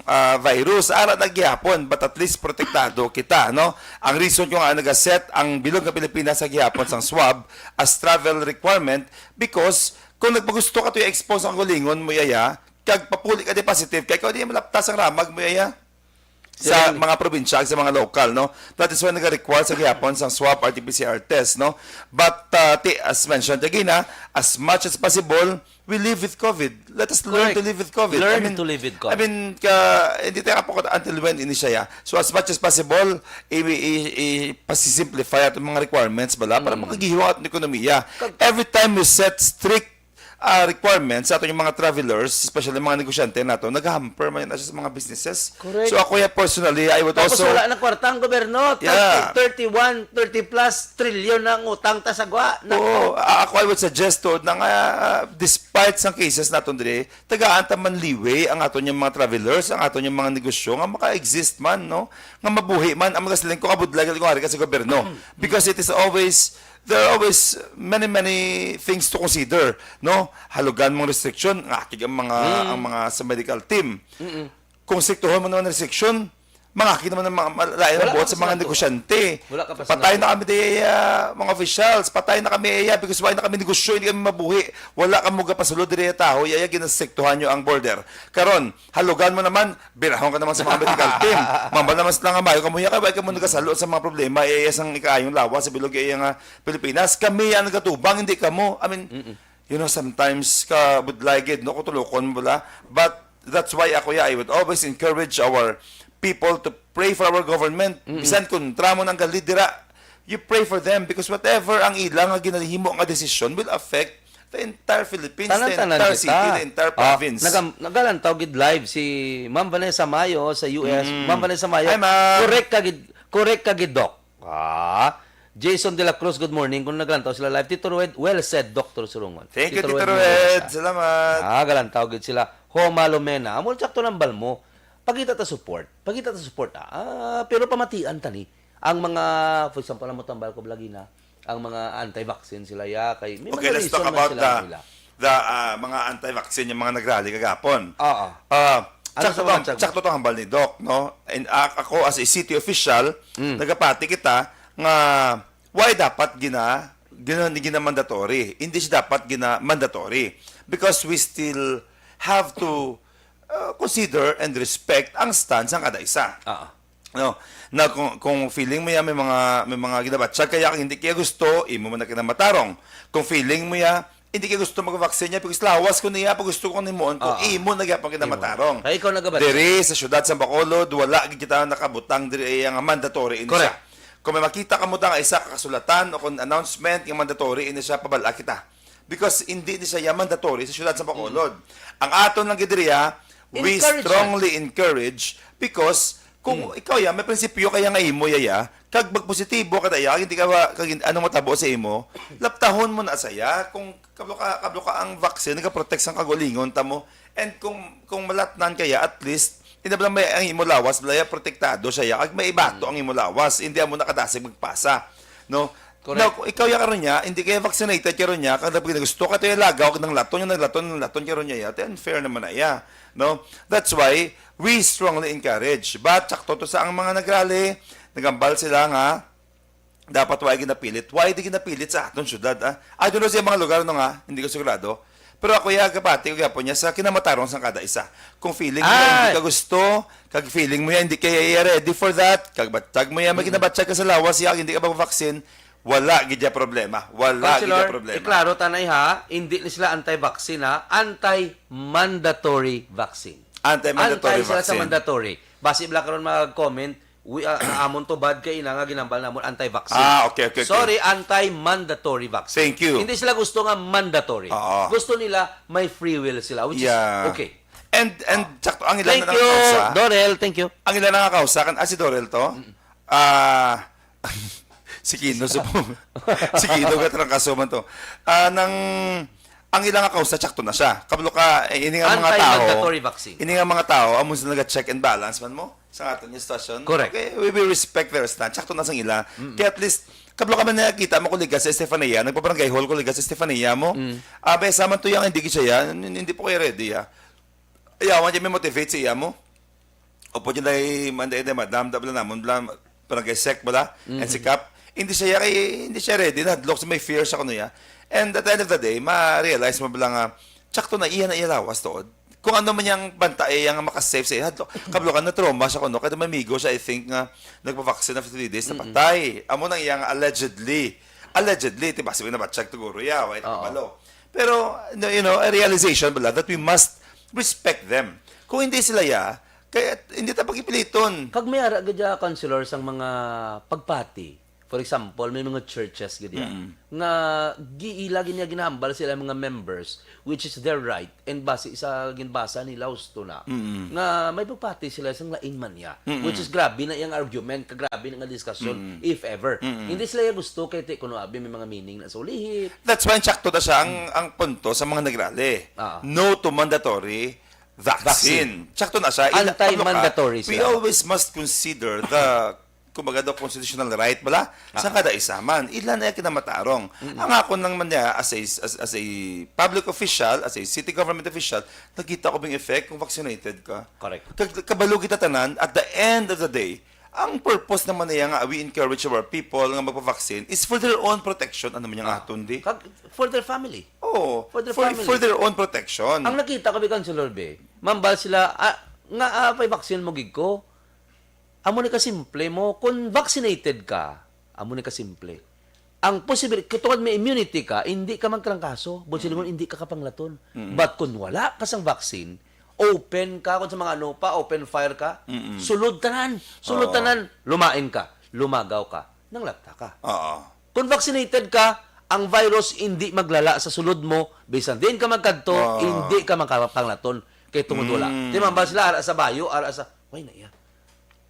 ah, virus. Ara na gihapon, but at least protektado kita, no? Ang reason ko nga nagaset ang bilog nga Pilipinas sa gihapon sang swab as travel requirement because kung nagpagusto ka to i-expose ang gulingon mo, yaya, kag papuli ka di positive, kay ikaw di malaptas ang ramag mo, yaya. Sa Sila- mga probinsya, sa mga lokal, no? That is why nag-require sa gihapon sang swab R T P C R test, no? But, uh, ti, as mentioned again, ha, as much as possible, we live with COVID. Let us learn Correct. to live with COVID. Learn I mean, to live with I COVID. mean, ka, hindi tayo kapag until when ini siya. So, as much as possible, i, i, i, pasisimplify ato mga requirements, bala, para makagihiwa ato ekonomiya. Every time we set strict ah, requirements sa ato yung mga travelers, especially mga negosyante nato, nag-hamper man na siya sa mga businesses. Correct. So ako ya personally, I would Tapos also... wala na kwarta ang gobyerno. Thirty, Yeah. thirty-one, thirty plus trillion na ang utang ta sa gwa. Nako. Oo, a- ako I would suggest to na nga, ah, despite sang cases naton diri, tagaan ta man leeway ang aton yung mga travelers, ang aton yung mga negosyo nga maka-exist man, no? Nga mabuhi man ang mga siling ko kabudlay ko ari ka sa gobyerno. Because it is always, there are always many, many things to consider, no? Halugan mong restriction, ngakig ang mga, ang mga sa medical team. Kung striktuhon mo naman ang restriction, mangakig naman ang mga, lain ang Wala buot ka sa pa mga sa negosyante. Wala ka pa sa Patay na natuwa. kami di, ah, mga officials. Patay na kami, iya, because why na kami negosyo, hindi kami mabuhi. Wala ka mo gapasalo diri taho, iya, iya, ginastriktuhan nyo ang border. Karon, halugan mo naman, birahon ka naman sa mga medical team. Mambal naman sila nga mayo kamo, iya, kay wala ka mo nagasalo sa mga problema, iya, iya, sang ikaayong lawas sa bilog, iya, nga Pilipinas. Kami ang nagatubang, hindi kamo. I mean, you know, sometimes ka budlay gid, no, kung tulokon mo bala. But that's why ako, yeah, I would always encourage our people to pray for our government. Bisan kontra mo nang galid dira, you pray for them because whatever ang ilang nga ginahimo nga desisyon will affect the entire Philippines, the Tanan-tanan entire kita. city, the entire Ah, province. nagam- nagalantaw gid live si Ma'am Vanessa Mayo sa U S. Ma'am Vanessa Mayo, Hi, ma'am. Correct ka gid, correct ka gid, Doc. Ah, Jason de la Cruz, good morning. Kung naglantaw sila live, Tito Rued, well said, Doctor Surungon. Thank you, Tito Tito Rued Rued. Mendoza. Salamat. Ah, galantaw gid sila. Homa Lumena. Amo, sakto nang bal mo. Pagita ta support. Pagita ta support, ah. Ah, pero pamatian ta ni. Ang mga, for example, ang tambal ko lagi na, ang mga anti-vaccine sila, ya, kay may Okay, mga let's reason talk man about sila, the, nila. the ah, mga anti-vaccine, yung mga nagrally kagapon. Oo. Ah, Ano sakto sa mga tong, tiyag- sakto tong hambal ni Doc, no? And ah, ako as a city official, Mm. nagapati kita nga Why dapat gina, gina, gina-mandatory? Hindi siya dapat gina-mandatory because we still have to uh, consider and respect ang stance ng kada isa. Ah. No, na kung, kung feeling mo ya may mga may mga ginabatyag kaya hindi kaya gusto, imo man na kinamatarong. Kung feeling mo ya hindi kaya gusto mag-vaccine niya because lawas ko niya pag gusto ko nimuon ko, Ah. imo na gyapon kinamatarong. Kaya ikaw nagabatyag. Diri sa syudad sa Bacolod, wala gid kita nakabutang diri ay ang mandatory ini siya. Correct. Kung may makita ka mo ta nga isa ka kasulatan o kung announcement nga mandatory ini siya, pabala kita. Because hindi ni siya mandatory sa syudad sa Bacolod. Ang aton lang gid diri, ah, we Encourage strongly encourage because kung ikaw ya may prinsipyo kaya nga imo ya, ya, kag magpositibo ka daya, hindi ka ba kag anong matabo sa imo, laptahon mo na saya kung kablo ka kablo ka ang vaccine nagaprotect sang kagulingon ta mo. And kung kung malatnan kaya, at least ina bala may ang imo lawas bala ya protektado siya ya, kag may ibato ang imo lawas, hindi amo nakadasig magpasa, no? Correct. Now, kung ikaw ya karon niya, hindi kaya vaccinated karon niya, kag nag- gusto ka to yung lagaw, kag nang laton yung naglaton, nang laton karon niya ya, then fair naman na iya, no? That's why we strongly encourage. But sakto to sa ang mga nagrally, nagambal sila nga dapat why ginapilit? Why di ginapilit sa aton syudad, ah? I don't know sa mga lugar, no, nga, hindi ko sigurado. Pero ako ya kapati ko gyapon niya sa kinamatarong sang kada isa. Kung feeling mo Ah. hindi ka gusto, kag feeling mo ya hindi kaya iya ready for that, kag batag mo ya may ginabatyag ka sa lawas ya, hindi ka mag-vaccine, wala gid ya problema. Wala gid ya Councilor, problema. Iklaro tanay ha, hindi ni sila anti-vaccine ha, anti-mandatory vaccine. Anti-mandatory Anti sila sa vaccine. Mandatory. Basi bala karon mag-comment, we uh, amon to bad kay ina nga ginambal namon anti-vaccine. Ah, okay, okay, okay. Sorry, anti-mandatory vaccine. Thank you. Hindi sila gusto nga mandatory. Oo. Gusto nila may free will sila, which Yeah. is okay. And and sakto ang ilang Thank na you, kausa. Dorel. Thank you. Ang ilang na kausa kan ah, si Dorel to. Ah, si Kino sa si Kino ka trangkaso man to. Ah, nang ang ilang kausa sakto na siya. Kablo ka eh, ini nga mga tao. Anti-mandatory vaccine. Ini nga mga tao amo sila naga-check and balance man mo sa aton yung station. Correct. Okay, we will respect their stand. Sakto na sang ila. Kaya at least kablo ka man nakita mo kuliga sa Estefania, nagpa-barangay hall kuliga sa Estefania mo. Ah, may sama to yung hindi siya, hindi po kayo ready ah. Ayawan niya may motivate sa iya mo. Opo niya dahil manday na madam, da bala namon bala, barangay sec bala, and si Kap. Hindi siya kay hindi siya ready, nahadlok sa may fear sa kuno ya. And at the end of the day, ma-realize mo bala nga sakto na iya na iya lawas tuod. Kung ano man yang banta iya nga maka-save sa iya, hadlok. Kablo ka na trauma sa kuno, kaya may amigo siya, I think nga nagpa-vaccine after three days, napatay. Amo nang iya nga allegedly. Allegedly, ti basi na batsyag tuguro ya, wait Oo. kabalo. Pero no, you know, a realization bala that we must respect them. Kung hindi sila ya, kaya hindi ta pagipiliton. Kag may ara gid ya, Councilor, sang mga pagpati. For example, may mga churches gid ya nga giila gid niya ginahambal sila mga members, which is their right, and base sa ginbasa nila husto na nga may pagpati sila sang lain man niya, which is grabe na iyang argument, ka grabe na nga diskusyon, if ever. Hindi sila ya gusto kay ti kuno abi may mga meaning na sa ulihit. That's why sakto na siya ang, ang punto sa mga nagrally. Ah. No to mandatory vaccine. Sakto na siya. Ila- Anti-mandatory ano ka, We sila. always must consider the kumbaga daw constitutional right bala sa kada isa man. Ila na yung kinamatarong. Ang ako nang man niya as a, as, as a public official, as a city government official, nakita ko bing effect kung vaccinated ka. Correct. Kag- Kabalo kita tanan, at the end of the day, ang purpose naman niya nga we encourage our people nga magpa-vaccine is for their own protection. Ano man yung aton di? Kag for their family. Oo, For their for, family. for their own protection. Ang nakita ko bi, Councilor Be, mambal sila, ah, nga ah, pay vaccine mo gid ko. Amo ni kasimple mo, kung vaccinated ka, amo ni kasimple. Ang posibilidad, kung tungod may immunity ka, hindi ka magtrangkaso. Bunsod mo, hindi ka kapanglaton. But kung wala ka sang vaccine, open ka, kung sa mga ano pa, open fire ka, sulod tanan. Sulod Oo. Tanan, lumain ka, lumagaw ka, nanglapta ka. Oo. Kung vaccinated ka, ang virus hindi maglala sa sulod mo, bisan din ka magkadto, Wow. Hindi ka makapanglaton kay tungod wala. Mm. Di mambal sila, ara sa bayo, ara sa, why na iya?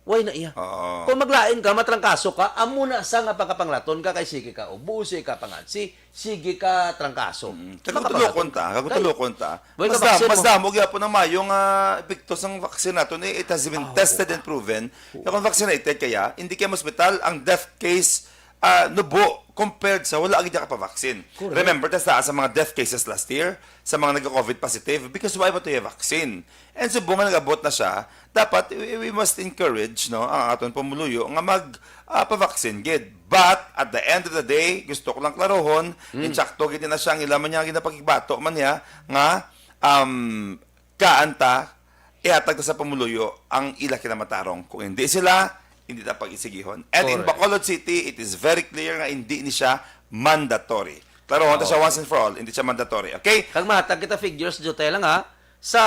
Why na iya? Oo. Kung maglain ka, matrangkaso ka, amo na sa nga pagkapanglaton ka, kay sige ka ubo, sige ka pangansi, sige ka trangkaso. Mm. Kagutulokon ta, kagutulokon ta. Wait, Mas ka-vaccine damo, mas mo. damo gyapon ang mayo nga epekto sang vaccine nato ni it has been Ah, tested and proven. Nga kung vaccinated kaya, hindi kaya hospital ang death case ah, nubo compared sa wala gid ka pa-vaccine. Correct. Remember ta sa, sa mga death cases last year, sa mga nagka-COVID positive because why ba to yung vaccine? And subong nga nag-abot na siya, dapat we, we must encourage no ang aton pumuluyo nga mag ah, pa-vaccine gid. But at the end of the day, gusto ko lang klarohon, Mm. insakto gid na siya, ang ila man niya ginapakigbato man niya nga, um, kaanta, ihatag ta sa pumuluyo ang ila kinamatarong. Kung hindi sila, hindi ta pag-isigihon. And in Correct. Bacolod City, it is very clear nga hindi ni siya mandatory. Klarohon ta siya Oh. once and for all, hindi siya mandatory. Okay? Kag mahatag kita figures, Jotay lang ha, sa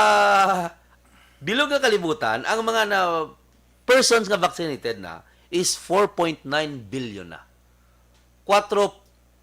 bilog nga kalibutan, ang mga na persons nga vaccinated na is four point nine billion na. Kwatro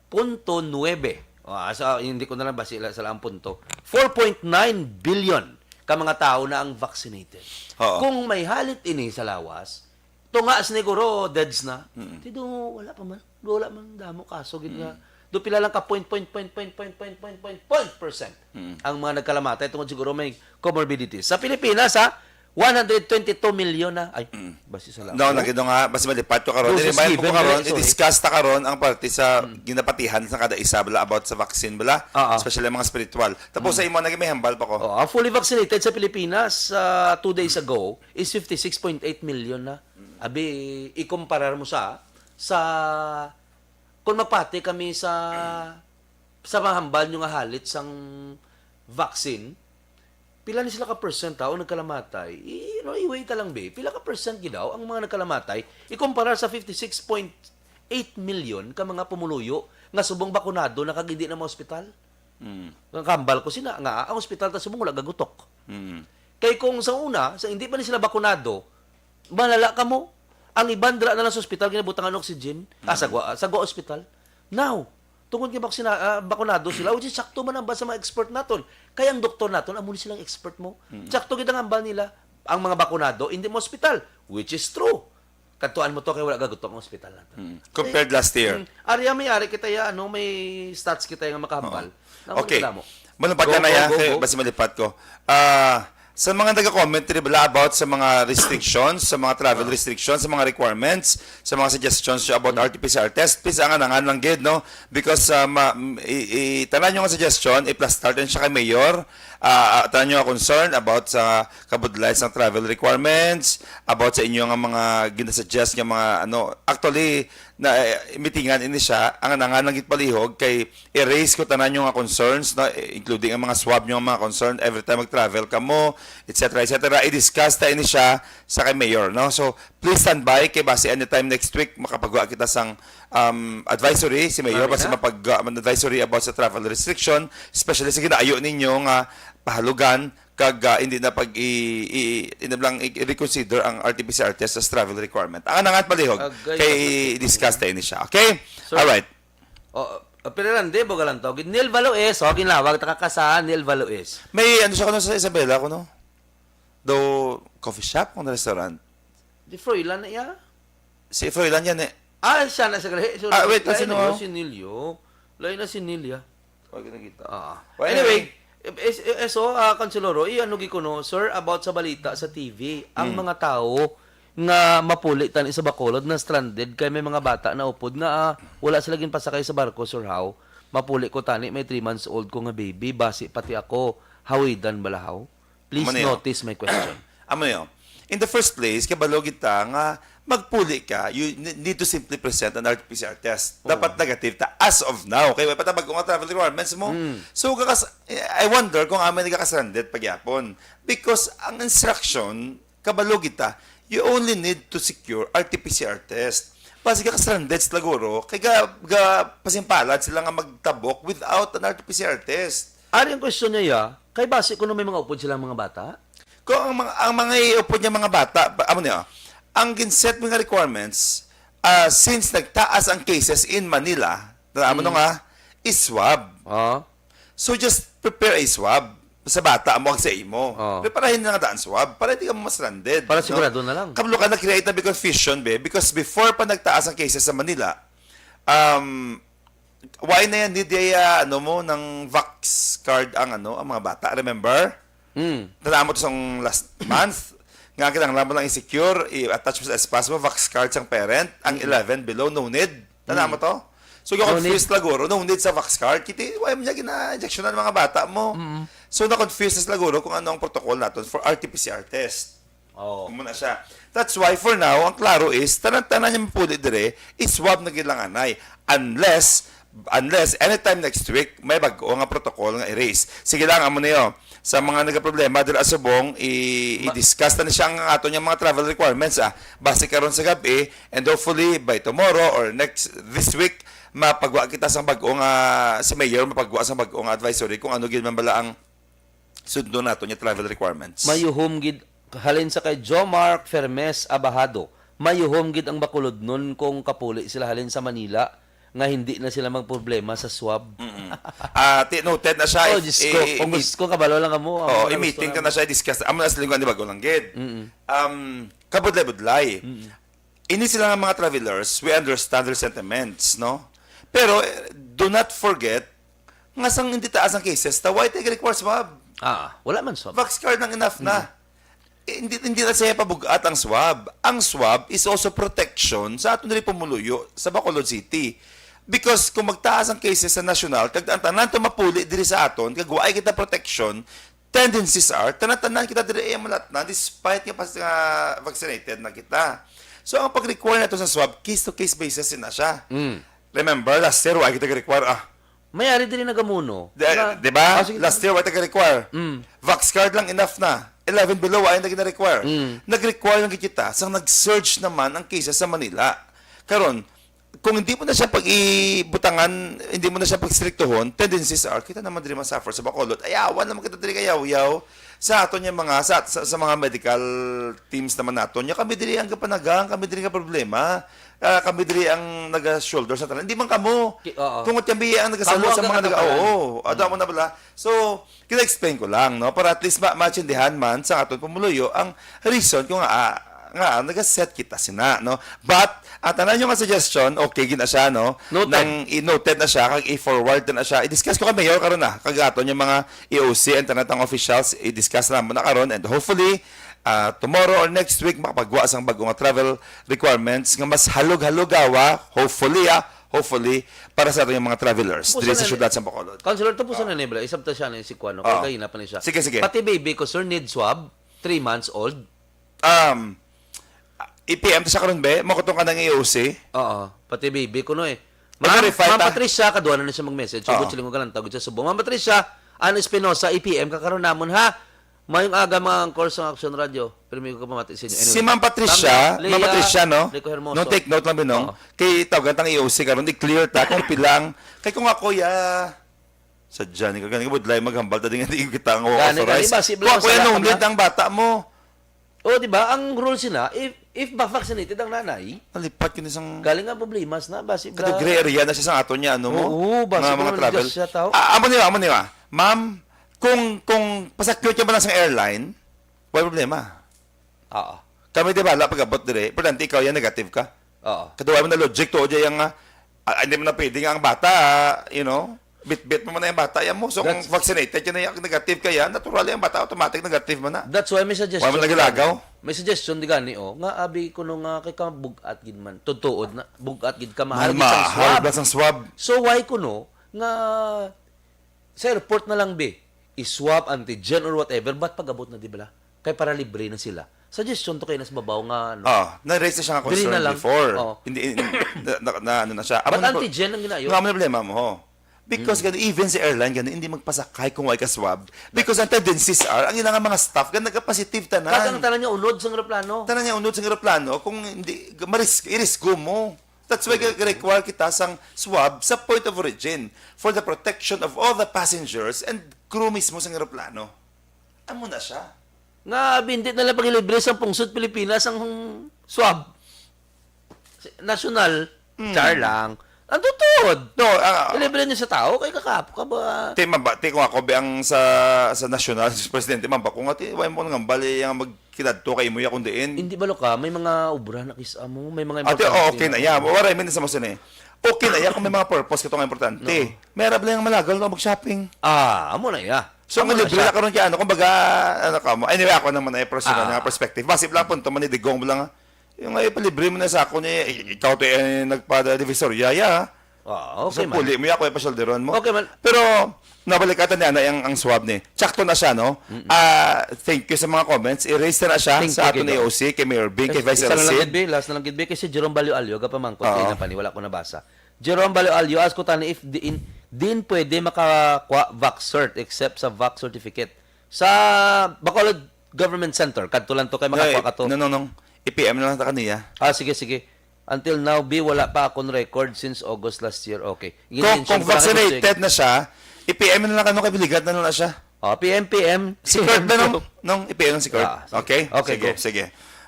punto nuebe. O, ah, so, hindi ko na lang basi la-, sa laang punto. Four point nine billion ka mga tao na ang vaccinated. Oo. Kung may halit ini sa lawas, tunga siguro, deads na. Mm. Ti do, wala pa man. Do, wala man damo kaso gid nga. Mm. Do pila lang ka point, point, point, point, point, point, point, point, point percent Mm. ang mga nagkalamatay tungod siguro may comorbidities. Sa Pilipinas, ha, one hundred twenty-two million na. Ay, Mm. basi sa No, lahat. lagi do nga, basi malipat ko karon. Doses I-remind ko given, karon, sorry. I-discuss ta karon ang parte sa Mm. ginapatihan sa kada isa bala about sa vaccine bala, Ah, ah. especially ang mga spiritual. Tapos Mm. sa imo, naging may hambal pa ko. Oh, ang fully vaccinated sa Pilipinas, ah, two days ago is fifty-six point eight million na. Mm. Abi, ikumparar mo sa, sa, kung mapati kami sa, sa mahambal nyo nga halit sang vaccine, pila ni sila ka percent tao nagkalamatay? I-, you know, i-weigh ta lang, be. Pila ka percent gid daw ang mga nagkalamatay? Ikumpara sa fifty-six point eight million ka mga pumuluyo nga subong bakunado na kag hindi na ma-ospital. Mm. Ang kambal ko sina nga ang ospital ta subong wala gagutok. Mm. Kay kung sa una, sa hindi pa ni sila bakunado, malala kamo. Ang iban dira na lang sa ospital ginabutangan og oxygen, ah, sa Mm. gwa, sa gwa ospital. Now, tungod nga baksina-, ah, bakunado sila, which is sakto man ang ba sa mga expert naton. Kay ang doktor naton, amo ni silang expert mo. Mm. Sakto gid ang hambal nila. Ang mga bakunado, hindi mo ospital, which is true. Kadtuan mo to kay wala gagutok ang ospital naton. Mm. Compared last year. Mm. Ari, may ari kita ya, ano, may stats kita nga makahambal. Oo. Namo Okay. nila mo. Malumpat Go, na go, ya, go, kay go. basi malipat ko. Ah, sa mga nag-comment diri bala about sa mga restrictions, sa mga travel Ah. restrictions, sa mga requirements, sa mga suggestions nyo about Mm. R T P C R test, please, angan-angan lang gid, no? Because, ah, ma-, m-, i-, i-, tanan nyo nga suggestion, i-plus start din siya kay Mayor. Ah, ah, tanan nyo nga concern about sa kabudlay sang travel requirements, about sa inyo nga mga ginasuggest nga mga, ano, actually, na, eh, meetingan ini siya, angan-angan lang gid palihog kay i-raise ko tanan nyo nga concerns, no, including ang mga swab nyo nga mga concern every time mag-travel kamo, et cetera, et cetera. I-discuss ta ini siya sa kay Mayor, no? So, please stand by kay basi anytime next week makapagwa kita sang, um, advisory si Mayor, Mami, basi ha? mapag-, uh, advisory about sa travel restriction, especially sa ginaayo ninyo nga pahalugan kag, uh, hindi na pag i-, i-, hindi na lang i-, i-reconsider ang R T P C R test as travel requirement. Ang anangat palihog Agay, kay agay. i-discuss ta ini siya. Okay? Sir, All right. Oh, uh, pero lang, di, boga lang to. Neil Valois, oh, ginlawag, taka ka sa Neil Valois. May ano siya kuno sa Isabela kuno? Do coffee shop o restaurant? Di Froilan na iya? Si Froilan yan eh. Ah, siya na sa gali. Sorry. Ah, wait, Lain sino na yun, ako? Si Neil yun. Lain na si Neil, ya. Wag na kita. Ah. Well, Anyway, anyway. eh, eh, eh, so, ah, Kanseloro, i-ano gi ko, no, sir, about sa balita sa T V, ang Hmm. mga tao nga mapuli tani sa Bacolod na stranded kay may mga bata na upod nga, ah, wala sila ginpasakay sa barko, sir, how? Mapuli ko tani, may three months old ko nga baby, basi pati ako, hawidan bala, how? Please Amo na yun. notice my question. Amo yun. In the first place, kabalo kita nga magpuli ka, you ne-, need to simply present an R T P C R test. Oo. Dapat negative ta as of now. Kay wala pa ta bag-o nga travel requirements mo. Mm. So, kakas-, I wonder kung amo nagkakastranded pagyapon. Because ang instruction, kabalo kita, you only need to secure R T P C R test. Basi kakastranded sila guro, kay ga, ga pasimpalad sila nga magtabok without an R T P C R test. Ari ang question niya, ya, kay basi kuno may mga upod silang mga bata? Kung ang mga, ang mga iupod niya mga bata, ba-, amo niya, ang ginset mo nga requirements, ah, since nagtaas ang cases in Manila, na amo Mm. no nga, is swab. Ah. So just prepare a swab sa bata mo ag sa imo. Ah. Preparahin na nga daan swab para hindi ka ma-stranded, Para no? sigurado na lang. Kabalo ka, na-create na big confusion, be, because before pa nagtaas ang cases sa Manila, um, why na yan, need ya, ano mo, ng vax card ang, ano, ang mga bata, remember? Mm. Tandaan mo to sa last month, nga kinahanglan mo lang i-secure, i-attach mo sa S-PASS mo, vax card sang parent, ang Mm. eleven below, no need. Tandaan mo Mm. to? So, No confused need. Laguro, no need sa vax card. Kiti, why mo niya gina-injection ng mga bata mo? Mm. So, na-confuse na sila guro kung ano ang protocol naton for R T P C R test. Oh. Amo na siya. That's why for now, ang klaro is, tanan-tanan niya mapuli dire, i-swab na gid lang anay. Unless, unless anytime next week, may bag-o nga protocol nga i-raise. Sige lang, amo niyo. Sa mga nagaproblema dira sa Subong, i- i-discuss na ni siya ang ato niyang mga travel requirements, ah. Base karon sa gabi, and hopefully by tomorrow or next this week, mapagwa kita sang bag-o nga, si Mayor mapagwa sang bag-o nga advisory kung ano gid man bala ang sundo nato niya travel requirements. Mayuhom gid halin sa kay Jomark Fermes Abahado. Mayuhom gid ang Bacolodnon kung kapuli sila halin sa Manila nga hindi na sila magproblema sa swab. Mm-mm. Ah, ti noted na siya. Oh, If- Diyos ko. i- i- Kung gusto ko, kabalo lang mo. Ang Oh, mga i-meeting gusto ka na siya, i-discuss. Amo na sa linggo ni bago lang gid. Mm-mm. Um, kabudlay-budlay. Ini sila nga mga travelers, we understand their sentiments, no? Pero eh, do not forget, nga sang hindi taas ang cases, ta why tayo require swab? Ah, wala man swab. Vax card lang enough na. Eh, hindi, hindi na siya pabugat ang swab. Ang swab is also protection sa aton diri pumuluyo sa Bacolod City. Because kung magtaas ang cases sa national, kag ang tanan to mapuli diri sa aton, kag waay kita protection, tendencies are, tanan-tanan kita diri ay malatnan despite nga, pas, nga vaccinated na kita. So, ang pag-require nato sa swab, case-to-case basis na siya. Mm. Remember, last year, waay kita require, ah, May ari diri nagamuno. Di, di ba? Last year, waay taga-require. Mm. Vax card lang enough na. Eleven below, waay na gina-require. Mm. Nag-require lang gid kita sang nag-surge naman ang cases sa Manila. Karon, kung hindi mo na siya pag-ibutangan, hindi mo na siya pagstriktuhon, tendencies are, kita naman diri masuffer sa Bacolod. Ayawan naman kita diri kayawyaw sa aton nga mga, sa, sa, sa mga medical teams naman naton. Nya kami diri ang kapanagang, kami diri nga problema. Ah, kami diri ang naga-shoulder sa tanan. Hindi man kamo. Ki-, oo. Tungod kami ang nagasalod Kamo sa ang mga nag-, nagkatapalan. Oo, ato mo na bala. So, kina-explain ko lang, no? Para at least ma- maintindihan man sa aton pumuluyo ang reason kung nga, ah, nga nagaset kita sina, no? But, ang tanan yung nga suggestion, okay gid na siya, no? Noted. Nang i-noted na siya, kag i-forward na siya. I-discuss ko kay Mayor karon na, kag aton yung mga E O C and tanan tang officials, i-discuss na mo na karon, and hopefully, ah, tomorrow or next week, makapagwa sang bago nga travel requirements nga mas halog-halugawa, hopefully, ah, hopefully, para sa aton yung mga travelers Pusa diri sa na ni- syudad sa Bacolod. Councilor, to pusa na ni Bla. Isab ta siya ni si Kuano. Ah. Kay kaina pa ni siya. Sige, sige. Pati baby ko, sir, need swab. Three months old. Um, I P M to sa karon, be? Makutong ka ng E O C? Oo. Pati baby ko, no eh. I-verify Ma'am ta. Patricia, kadwa na siya mag-message. So, Oo. butchili mo ka lang tawag sa Subong. Ma'am Patricia, Ann Espinosa, E P M, kakaroon namon, ha? Mayong aga, mga angkor sa Action Radio. Pero may ko pamati sa inyo. Anyway. Si Ma'am Patricia, Tammy, Ma'am Leah, Patricia, no? Rico Hermoso. No, take note lang, Binong. Oo. Kay tawagan tang E O C karon, i-clear ta kung pilang. Kay kung ako, ya, sa dyan, ikaw gani, budlay, maghambal ta din, hindi kita ang Gani, gani, authorized. basi, Kung ako, basi, yan, basi, nung basi. Ang bata mo. Oh, di ba? Ang rule sila, if if ba vaccinated ang nanay, Nalipat yun isang... galing nga problema na, basi bla. Kato gray area na siya sa aton niya, ano mo? Oo, basi Mga, bla, mga travel. Diyos siya, tao. Ah, amo niya, amo niya. Ma'am, kung, kung pasakyo ka ba lang sa airline, wala problema. Oo. Kami di bala pag-abot dire, importante ikaw yan, negative ka. Oo. Kaduwa mo na logic to, di yung, ah, ah, hindi mo na pwede nga ang bata, you know, bitbit mo man na yung bata, yan mo. So, kung That's- vaccinated ka na yung negative ka yan, naturally ang bata automatic negative mo na. That's why may suggestion. Wala man nagalagaw. May suggestion di gani, oh, nga abi ko no nga kay ka bugat gid man. Tutuod na, bugat gid ka, mahal Mahal, gid sang mahal swab. ba sang swab? So why ko no nga sa airport na lang, be, i-swab, antigen or whatever, but pag-abot na, di bala? Kay para libre na sila. Suggestion to kay nas babaw nga, ano. Ah, na-raise na siya nga Dili concern na lang. Before. Oh. Hindi, na, na, na, ano na siya. But Amo na pro- antigen ang ginayo. Nga, amo na problema mo, ho. Because gani, even sa airline, gani, hindi magpasakay kung way ka-swab. Because ang tendencies are, ang ilang mga staff, gani, nagka-positive tanan. Kag ang tanan niya unod sa eroplano. Tanan niya unod sa eroplano, kung hindi, maris, irisgo mo. That's why mm-hmm. require kita sang swab sa point of origin for the protection of all the passengers and crew mismo sa eroplano. Amo na siya. Nga, hindi na lang pag-ilibre sa pungsod Pilipinas ang swab. National, Hmm. Char lang. Ang tutuod. No, ah, Ilibre niyo sa tao, kay kakapo ka ba? Ti, mamba, ti kung ako bi ang sa sa national, sa presidente, mamba ko nga, ti, way mo nang bali ang magkidadto kay imo ya kung diin. Hindi ba ka? May mga obra na kis amo, may mga Ate, importante oh, okay na. na. Yeah, wala man sa mo sini. Okay na, yeah, kung may mga purpose ka itong importante. No. May rabla yung malagal na mag-shopping. Ah, amo na ya. So, Amo ang na libre siya. na karon kaya ano, kumbaga, ano ka mo. Anyway, ako naman ay personal Ah. nga perspective. Basi lang punto man ni Digong lang. Yung ay palibre mo na sa ako ni, ikaw to ay nagpa-divisoria, ya. Ah, okay man. Puli mo, ako ay pasyalderon mo. Okay man. Pero, nabalik ata ni Ana ang, ang swab ni. Tsakto na siya, no? Ah, thank you sa mga comments. I-raise na siya sa aton A O C, kay Mayor Bing, kay Vice Elcid. Last na lang gid, be. Last na lang gid, be. Kay si Jerome Balyo Alyo, gapamangkot. Oo. Kay na pa ni, wala ko nabasa. Jerome Balyo Alyo, ask ko tani if diin, diin pwede makakuha vax cert except sa vax certificate. Sa Bacolod Government Center, kadto lang to kay makakuha ka to. No, no, no. I-P M na lang ta kaniya. Ah, sige, sige. Until now, bi, wala pa akong record since August last year. Okay. Kung, kung vaccinated na siya, i-P M na lang kano kay biligad na lang na siya. Oh, P M, P M. Si Kurt na nung, nung i-P M si Kurt. Ah, sige. Okay? Okay, sige, go. Sige.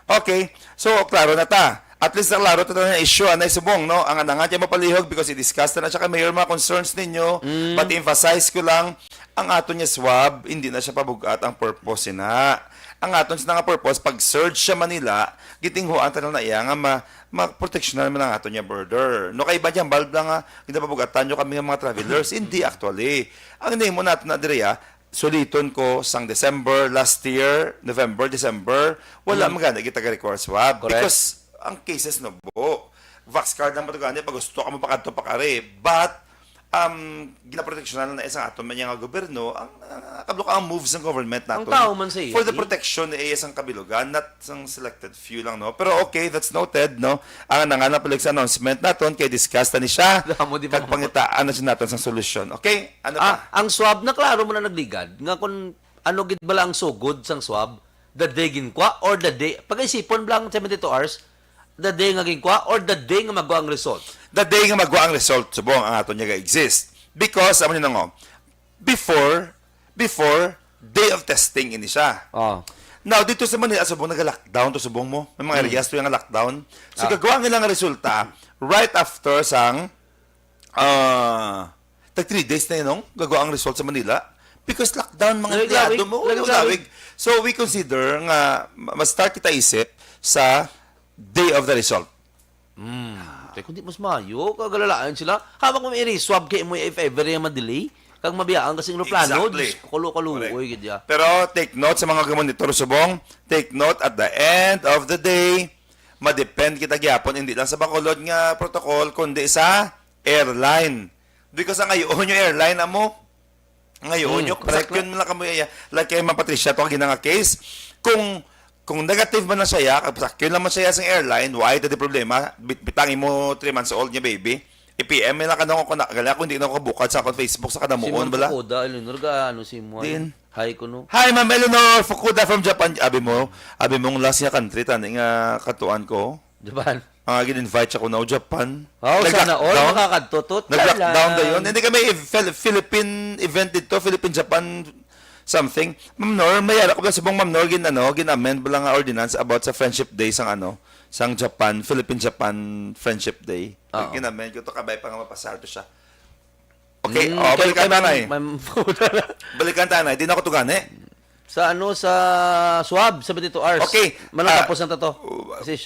Okay. So, klaro na ta. At least, klaro ta na issue, anay subong, no? Ang anangan kay mapalihog because i-discuss na na siya kay Mayor mga concerns ninyo. Mm. But emphasize ko lang, ang aton nga swab, hindi na siya pabugat ang purpose na. Ang aton sa nga purpose, pag surge siya Manila, gitinghuan ta na iya nga ma-, maproteksyonan man ang aton nga border. No, kay iba dyan, bulb lang nga, ginapabugatan nyo kami nga mga travelers. Hindi, actually. Ang nimo nato na diri, ah, suliton ko sang December last year, November, December, wala man gani kita ga-require swab. Correct. Because ang cases no bo, vax card lang pa to gani, pag gusto ka mo pakadto pakari. But, um, ginaproteksyonan na isang ato man nga gobyerno, ang, ah, kablo ka ang moves ng government naton. Ang tao man sa iya, for the protection ni isang kabilugan, not sang selected few lang, no? Pero okay, that's noted, no? Ang nangalan pala sa announcement naton, kay discuss na ni siya, kag pangitaan na siya naton sang solusyon. Okay? Ano pa? Ah, ang swab na klaro mo na nagligad, nga kung ano gid bala ang sugod sang swab, the day ginkwa or the day, pag-isipon lang seventy-two hours, the day nga ginkwa or the day nga magwa ang result? The day nga magwa ang result, subong ang aton niya ga-exist. Because, amo ni nga, before, before, day of testing ini siya. Oh. Now, dito sa Manila, subong naga-lockdown to, subong mo. May mga areas to yung lockdown. So, gagawa nila nga resulta right after sang, ah, tag three days na yun, no? Gagawa ang result sa Manila. Because lockdown, mga empleyado mo, lawig-lawig. So, we consider nga ma-, ma-start kita isip sa day of the result. Hmm. Kay kundi mas mayo, kagalalaan sila. Hawak mo may swab kay mo if ever yung madelay. Kag mabiyaan kasi ng eroplano, exactly. Diyos ko, kalu-kaluoy, correct, gid ya. Pero take note sa mga gumonitor subong, take note at the end of the day, madepend kita gyapon, hindi lang sa Bacolod nga protocol, kundi sa airline. Because ang ayoon yung airline, amo, ngayon, hmm, yung correct pasakyon lang. Mo lang kamo iya. Like kay Ma'am Patricia, to, ang ginanga case. Kung, kung negative man lang siya, kag pasakyon lang man siya sa airline, why ito di problema? Bit-, bitang imo three months old niya, baby. I-P M lang ka na kung na-, gali ako, hindi na ako kabukad sa akong Facebook, sa kadamuon, bala. Si Ma'am Fukuda, Eleanor, ga, ano si mo? Diin? Hi, kuno. Hi, Ma'am Eleanor Fukuda from Japan. Abi mo, abi mong last nga country, tani nga katuan ko. Japan. Ah, gin-invite siya ko na, o, Japan. Oh, sana all makakadto to. Nag-lockdown da yun. Hindi kami, Phil-, Philippine event dito, Philippine Japan something. Ma'am Nor, may ara ko ba subong, Ma'am Nor, gin-, ano, gin-amend ba lang nga ordinance about sa Friendship Day sang, ano, sang Japan, Philippine Japan Friendship Day? Oo. Gin-amend ko to, kabay pa nga mapasar to siya. Okay, mm, oh, okay, balikan ta, Nay. Balikan ta, Nay. Di na ako tugani. Sa ano, sa swab, seventy-two hours. Okay. Manatapos na to.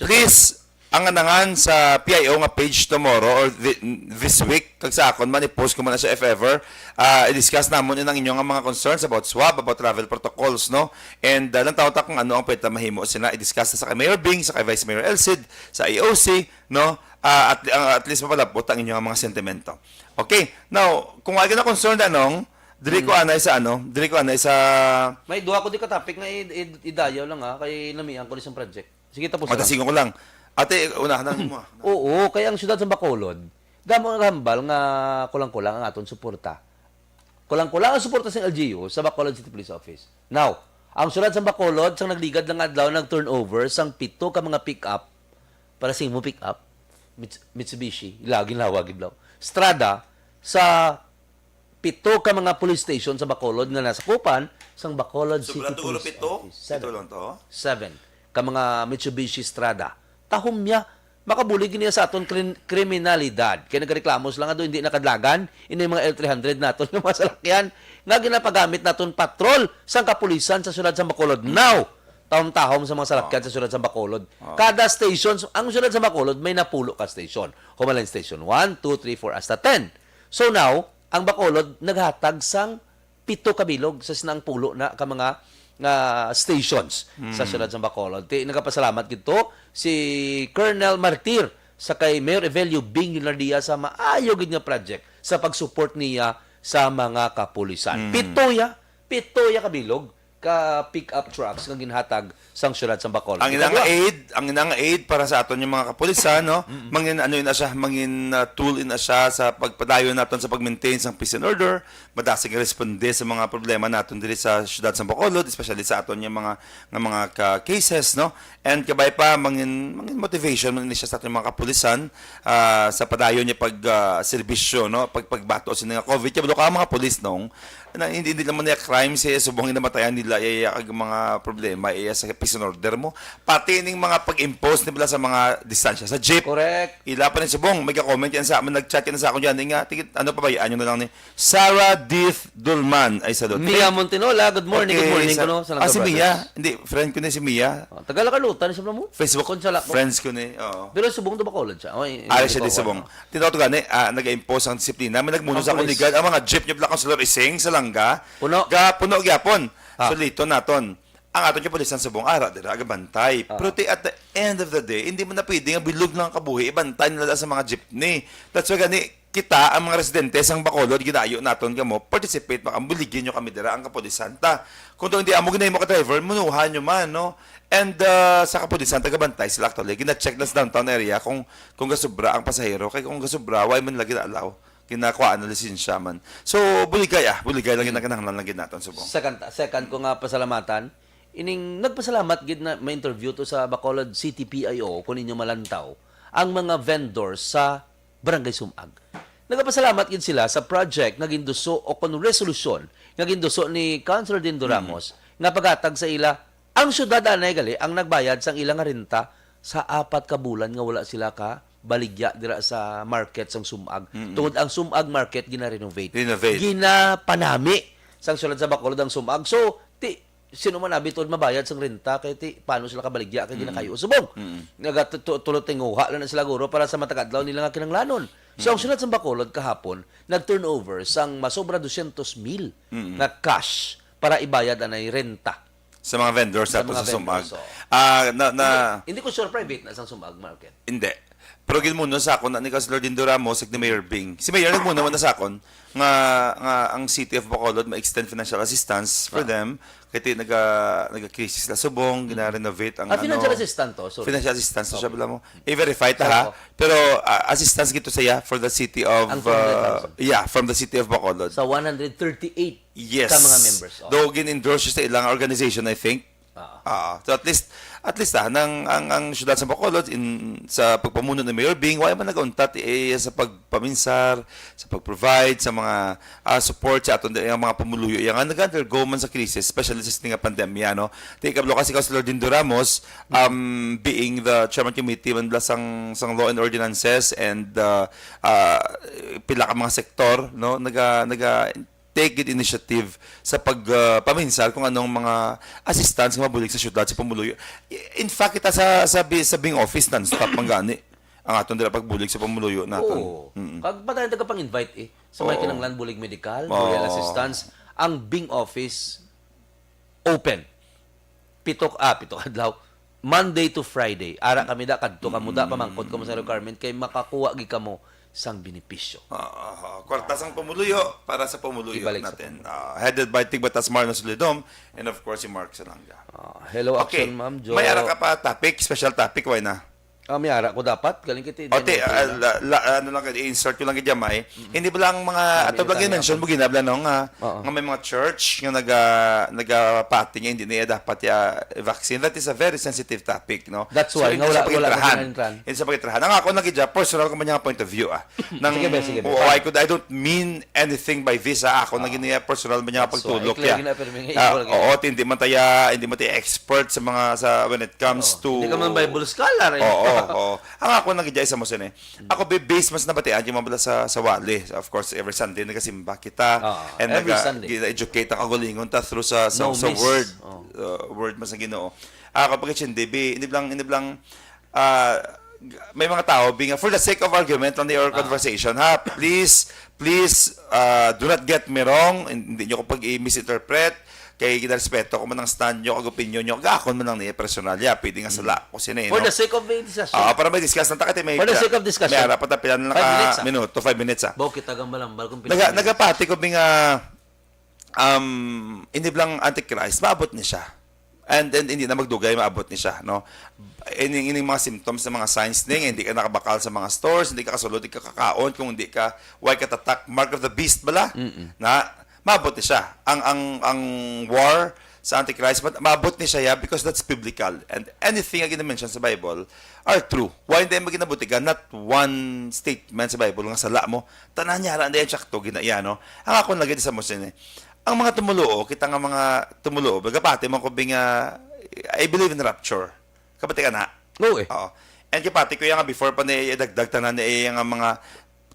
Please, ang anangan sa P I O nga page tomorrow or thi-, this week, kag sa akon man, i-post ko man na siya if ever. Ah, i-discuss namon in ang inyo nga mga concerns about swab, about travel protocols, no? And, ah, lang tawag ta kung ano ang pwede mahimo sila. I-discuss na sa kay Mayor Bing, sa kay Vice Mayor Elcid, sa A O C, no? Ah, at, ah, at least mapalabot ang inyo nga mga sentimento. Okay. Now, kung wala ka na concerned, anong, diri ko anay sa ano, diri ko anay sa may duha ko di ka topic nga i-, i-, idayaw lang, ha, kay namian ko ni sa project. Sige, tapos na. Matasingon ko lang. Ate, unahan na mo, ah. Oo, kay ang siyudad sa Bacolod, damo nga hambal nga kulang-kulang ang aton suporta. Kulang-kulang ang suporta sa L G U sa Bacolod City Police Office. Now, ang siyudad sa Bacolod, sang nagligad lang adlaw, nag-turnover sang pito ka mga pick-up, para sa imo pick-up, Mits-, Mitsubishi, lagi lawag, Strada, sa pito ka mga police station sa Bacolod nga nasakupan sang Bacolod City Police Office. Sobra to, ulo, pito? Seven. Pito lang to? Seven ka mga Mitsubishi Strada. Tahom niya, makabulig niya sa aton krin-, kriminalidad. Kay nagreklamo sila nga do, hindi nakadlagan, inay mga L three hundred naton nga mga salakyan nga ginapagamit naton patrol sang kapulisan sa siyudad sa Bacolod. Now, tahom-tahom sa mga salakyan sa siyudad sa Bacolod. Kada station, ang siyudad sa Bacolod may napulo ka station. Human lang Station one, two, three, four, hasta ten. So now, ang Bacolod naghatag sang pito ka bilog sa sinang pulo na ka mga, nga stations sa siyudad sa Bacolod. Ti, nagapasalamat gid to si Colonel Martir sa kay Mayor Evelio Bing Leonardia sa maayo gid nga project sa pag-support niya sa mga kapulisan. Mm. Pito ya, pito ya ka bilog ka pick-up trucks nga ginhatag sang siyudad sa Bacolod. Ang inang aid, ang inang aid para sa aton yung mga kapulisan, no? Mm-mm. Mangin ano ina siya, mangin, ah, tool ina siya sa pagpadayon naton sa pag-maintain sang peace and order, madasig responde sa mga problema naton diri sa siyudad sa Bacolod, especially sa aton yung mga nga mga ka cases, no? And kabay pa mangin mangin motivation man ini siya sa aton mga kapulisan, ah, sa padayon niya pag, ah, serbisyo, no? Pag pagbato sa nga covid. Kaya ka ang mga pulis nung na, hindi, hindi naman niya crime si subong namatayan nila iya kag mga problema iya sa peace and order mo. Pati ning mga pag-impose nila sa mga distansya sa jeep. Correct. Ila pa ni subong, may ka-comment yan sa amin, nag-chat yan sa ako diyan nga, "Tigit, ano pa ba yan? Ano na lang ni Sarah Dith Dulman?" Ay, salute. Mia Montinola, good morning, good Okay, morning sa- kuno sa Ah, si Nagka Mia. Brothers. Hindi, friend ko ni si Mia. Oh, taga Lakalutan siya mo? Facebook Kung siya lang mo. friends ko ni, oo. Pero subong to ba college siya? Oh, i- Ari i- siya di ikaw, subong. ano? Tinaw to gani, ah, nag-impose ang disiplina. May nagmuno Ang sa akong pulis. Legal, ang mga jeep niya Black Councilor Ising sa langga. Puno. Ga, puno gyapon. Ah. So, lito naton. Ang aton yung pulis ng subong, ara, dira, agabantay. Ah. Pero ti, at the end of the day, hindi mo na pwede nga bilog lang ang kabuhi, ibantay nila sa mga jeepney. That's why gani, kita, ang mga residente sang Bacolod, ginayo naton kamo, participate, makamuligin nyo kami dira, ang kapulisan. Ta, kung daw hindi amo ginahimo ka driver, munuhan nyo man, no? And, uh, sa kapulisan, tagabantay sila actually. Gina-check na sa downtown area kung, kung gasubra ang pasahero. Kay kung gasubra, why man lagi na-allow? Ginakuhaan na lisensya man. So, buligay, ah. Buligay lang Hmm. ginakinahanglan lang gid naton, subong. Second, second ko nga pasalamatan, ining nagpasalamat gid na may interview to sa Bacolod City P I O, kung ninyo malantaw, ang mga vendors sa Barangay Sumag. Nagapasalamat gid sila sa project nga ginduso o kon resolusyon nga ginduso ni Councilor Dindo Mm. Ramos nga paghatag sa ila, ang syudad anay gali ang nagbayad sang ila nga renta sa apat ka bulan nga wala sila ka baligya dira sa market sang Sumag. Mm-mm. Tungod ang Sumag market gina-renovate. Renovate. Ginapanami sang syudad sa Bacolod ang Sumag. So, ti, sino man abi tuod mabayad sang renta kay ti paano sila kabaligya kay Mm. ginakayo subong. Mm. Naga tu-, tu-, tulo tinguha lang na sila guro para sa matag adlaw nila nga kinahanglanon. So, ang Mm. syudad sa Bacolod kahapon nag-turnover sang masobra dosyentos mil Mm. nga cash para ibayad anay renta. Sa mga vendors Sa nato mga sa Sumag. vendors, oo. Ah, na, na Hindi, hindi ko sure private na sang Sumag market. Hindi. Pero ginmuno sa akon na ni Councilor Dindo Ramos, ug ni Mayor Bing. Si Mayor nagmuno man na sa akon nga, nga ang City of Bacolod ma-extend financial assistance for Ah. them. Kay ti naga, naga-crisis la subong, Mm. gina-renovate ang Ah, financial ano, assistance to, sorry. financial assistance to siya, Okay. bala mo. I-verify ta, Sorry ha? po. Pero, ah, assistance gito sa iya for the city of, Ang four hundred thousand. uh, yeah, from the city of Bacolod. Sa one hundred thirty-eight Yes. ka mga members. Oh. Though gin-endorse siya sa ilang organization, I think. Ah. Ah, so at least, at least, ah, nang, ang, ang siyudad sa Bacolod, in, sa pagpamuno ni Mayor Bing, wala man nag-untat, eh, sa pagpaminsar, sa pag-provide, sa mga, ah, support sa aton, ang mga pumuluyo, yang nag-undergo man sa krisis, especially sa sining nga pandemya, no? Ti, kablo ka si Councilor Dindo Ramos, um, being the chairman committee man bala sang, sang law and ordinances and, uh, uh, pila ka mga sektor, no? Naga, naga take gid initiative sa pag, uh, paminsar kung anong mga assistance nga mabulig sa syudad sa pumuluyo. In fact, kita sa, sa, bi-, sa Bing office, non-stop man gani ang aton dira pagbulig sa pumuluyo naton. Oo. Mm-mm. Kag pa tayo nagapang-invite, eh, sa may Oo. kinanglan bulig medical, Oo. burial assistance, ang Bing office open. Pito, ah, pito ka adlaw. Monday to Friday. Ara kami da, kadto kamo da, Mm. pamangkot kamo sa requirement kay makakuha gid kamo sang benepisyo. Ah, ah, ah. Kwarta sang pumuluyo para sa pumuluyo Ibalik sa natin. pumuluyo. Ah, headed by Tigbatas Marlon Solidom and of course si Mark Salanga. Ah, hello, Okay. Action, Ma'am Jo. May ara ka pa topic, special topic, why na? Ah, may ara ko dapat. Galing kita, O, hindi te, naman ah, pala. la, la, ano lang, i-insert ko lang kay Jamay. Mm-mm. Hindi ba lang mga, Kami ato lang tayo i-mention ako. mo ginabla, no, nga, Oo. nga may mga church nga naga, nagapati nga hindi niya dapat ya vaccine. That is a very sensitive topic, no? That's So, why, hindi nga wala, sa wala pag-intrahan. na pag-intrahan. Hindi sa pag-intrahan. Ang ako, nagidya, personal ko man yung point of view, ah. Nang, Sige, be, sige, be. oh, I could, I don't mean anything by this, ah. Ako, Ah. naging niya personal man yung That's why, pagtulok, clear ya. na, pero may Ah, equal, oo, hindi man taya, hindi man taya expert sa mga, sa, when it comes Oo. to Hindi ka man Bible scholar, eh. Oo, oo. Ang ako, nagidya, isa mo sin, eh. Ako, be, base mas nabatian yung mga bala sa, sa wali. Of course, every Sunday, nagasimba kita. Ah, And every naga-, Sunday. gina-educate ang kagulingon ta through sa, sa, No sa miss. word. Oh. Uh, word mas ang Ginoo. Ako, pag hindi, be, hindi lang, hindi lang, ah, may mga tao, be nga, for the sake of argument lang, or Ah. conversation, ha, please, please, ah, do not get me wrong. Hindi nyo ko pag-i-misinterpret. Kay ginarespeto ko man ang stand nyo, kag opinion nyo, kag akon man lang niya personal. Yeah, pwede nga sala ko sini, For no? The sake of the discussion. Ah, para may discuss lang ta, kay may For the pila- sake of discussion. May ara pa ta pila na Five minutes, ka ah. minuto, five minutes, ah. Baw kita gambalang balkon Naga, nagapati ko bing ah, um, iniblang Antichrist, maabot ni siya. And then, hindi na magdugay, maabot ni siya, no? Ining, ining mga symptoms, sa mga signs ning, hindi ka nakabakal sa mga stores, hindi ka kasulod, hindi ka kakaon, kung hindi ka, why ka tatak, mark of the beast bala? Na, maabot ni siya. Ang, ang, ang war sa Antichrist, ma- maabot ni siya, yeah, because that's biblical. And anything nga gina-mention sa Bible are true. Why hindi mo ginabutigan? Not one statement sa Bible nga sala mo. Tanan niya, hindi yan sakto, ginaiya, no? Ang ako lagi sa mo sini. Ang mga tumuluo, kita nga mga tumuluo, bagapati mo ko bing, ah, I believe in rapture. Kapati ka na? Oo eh. Oo. And kapati ko yan nga before pa niya idagdag tanan niya nga mga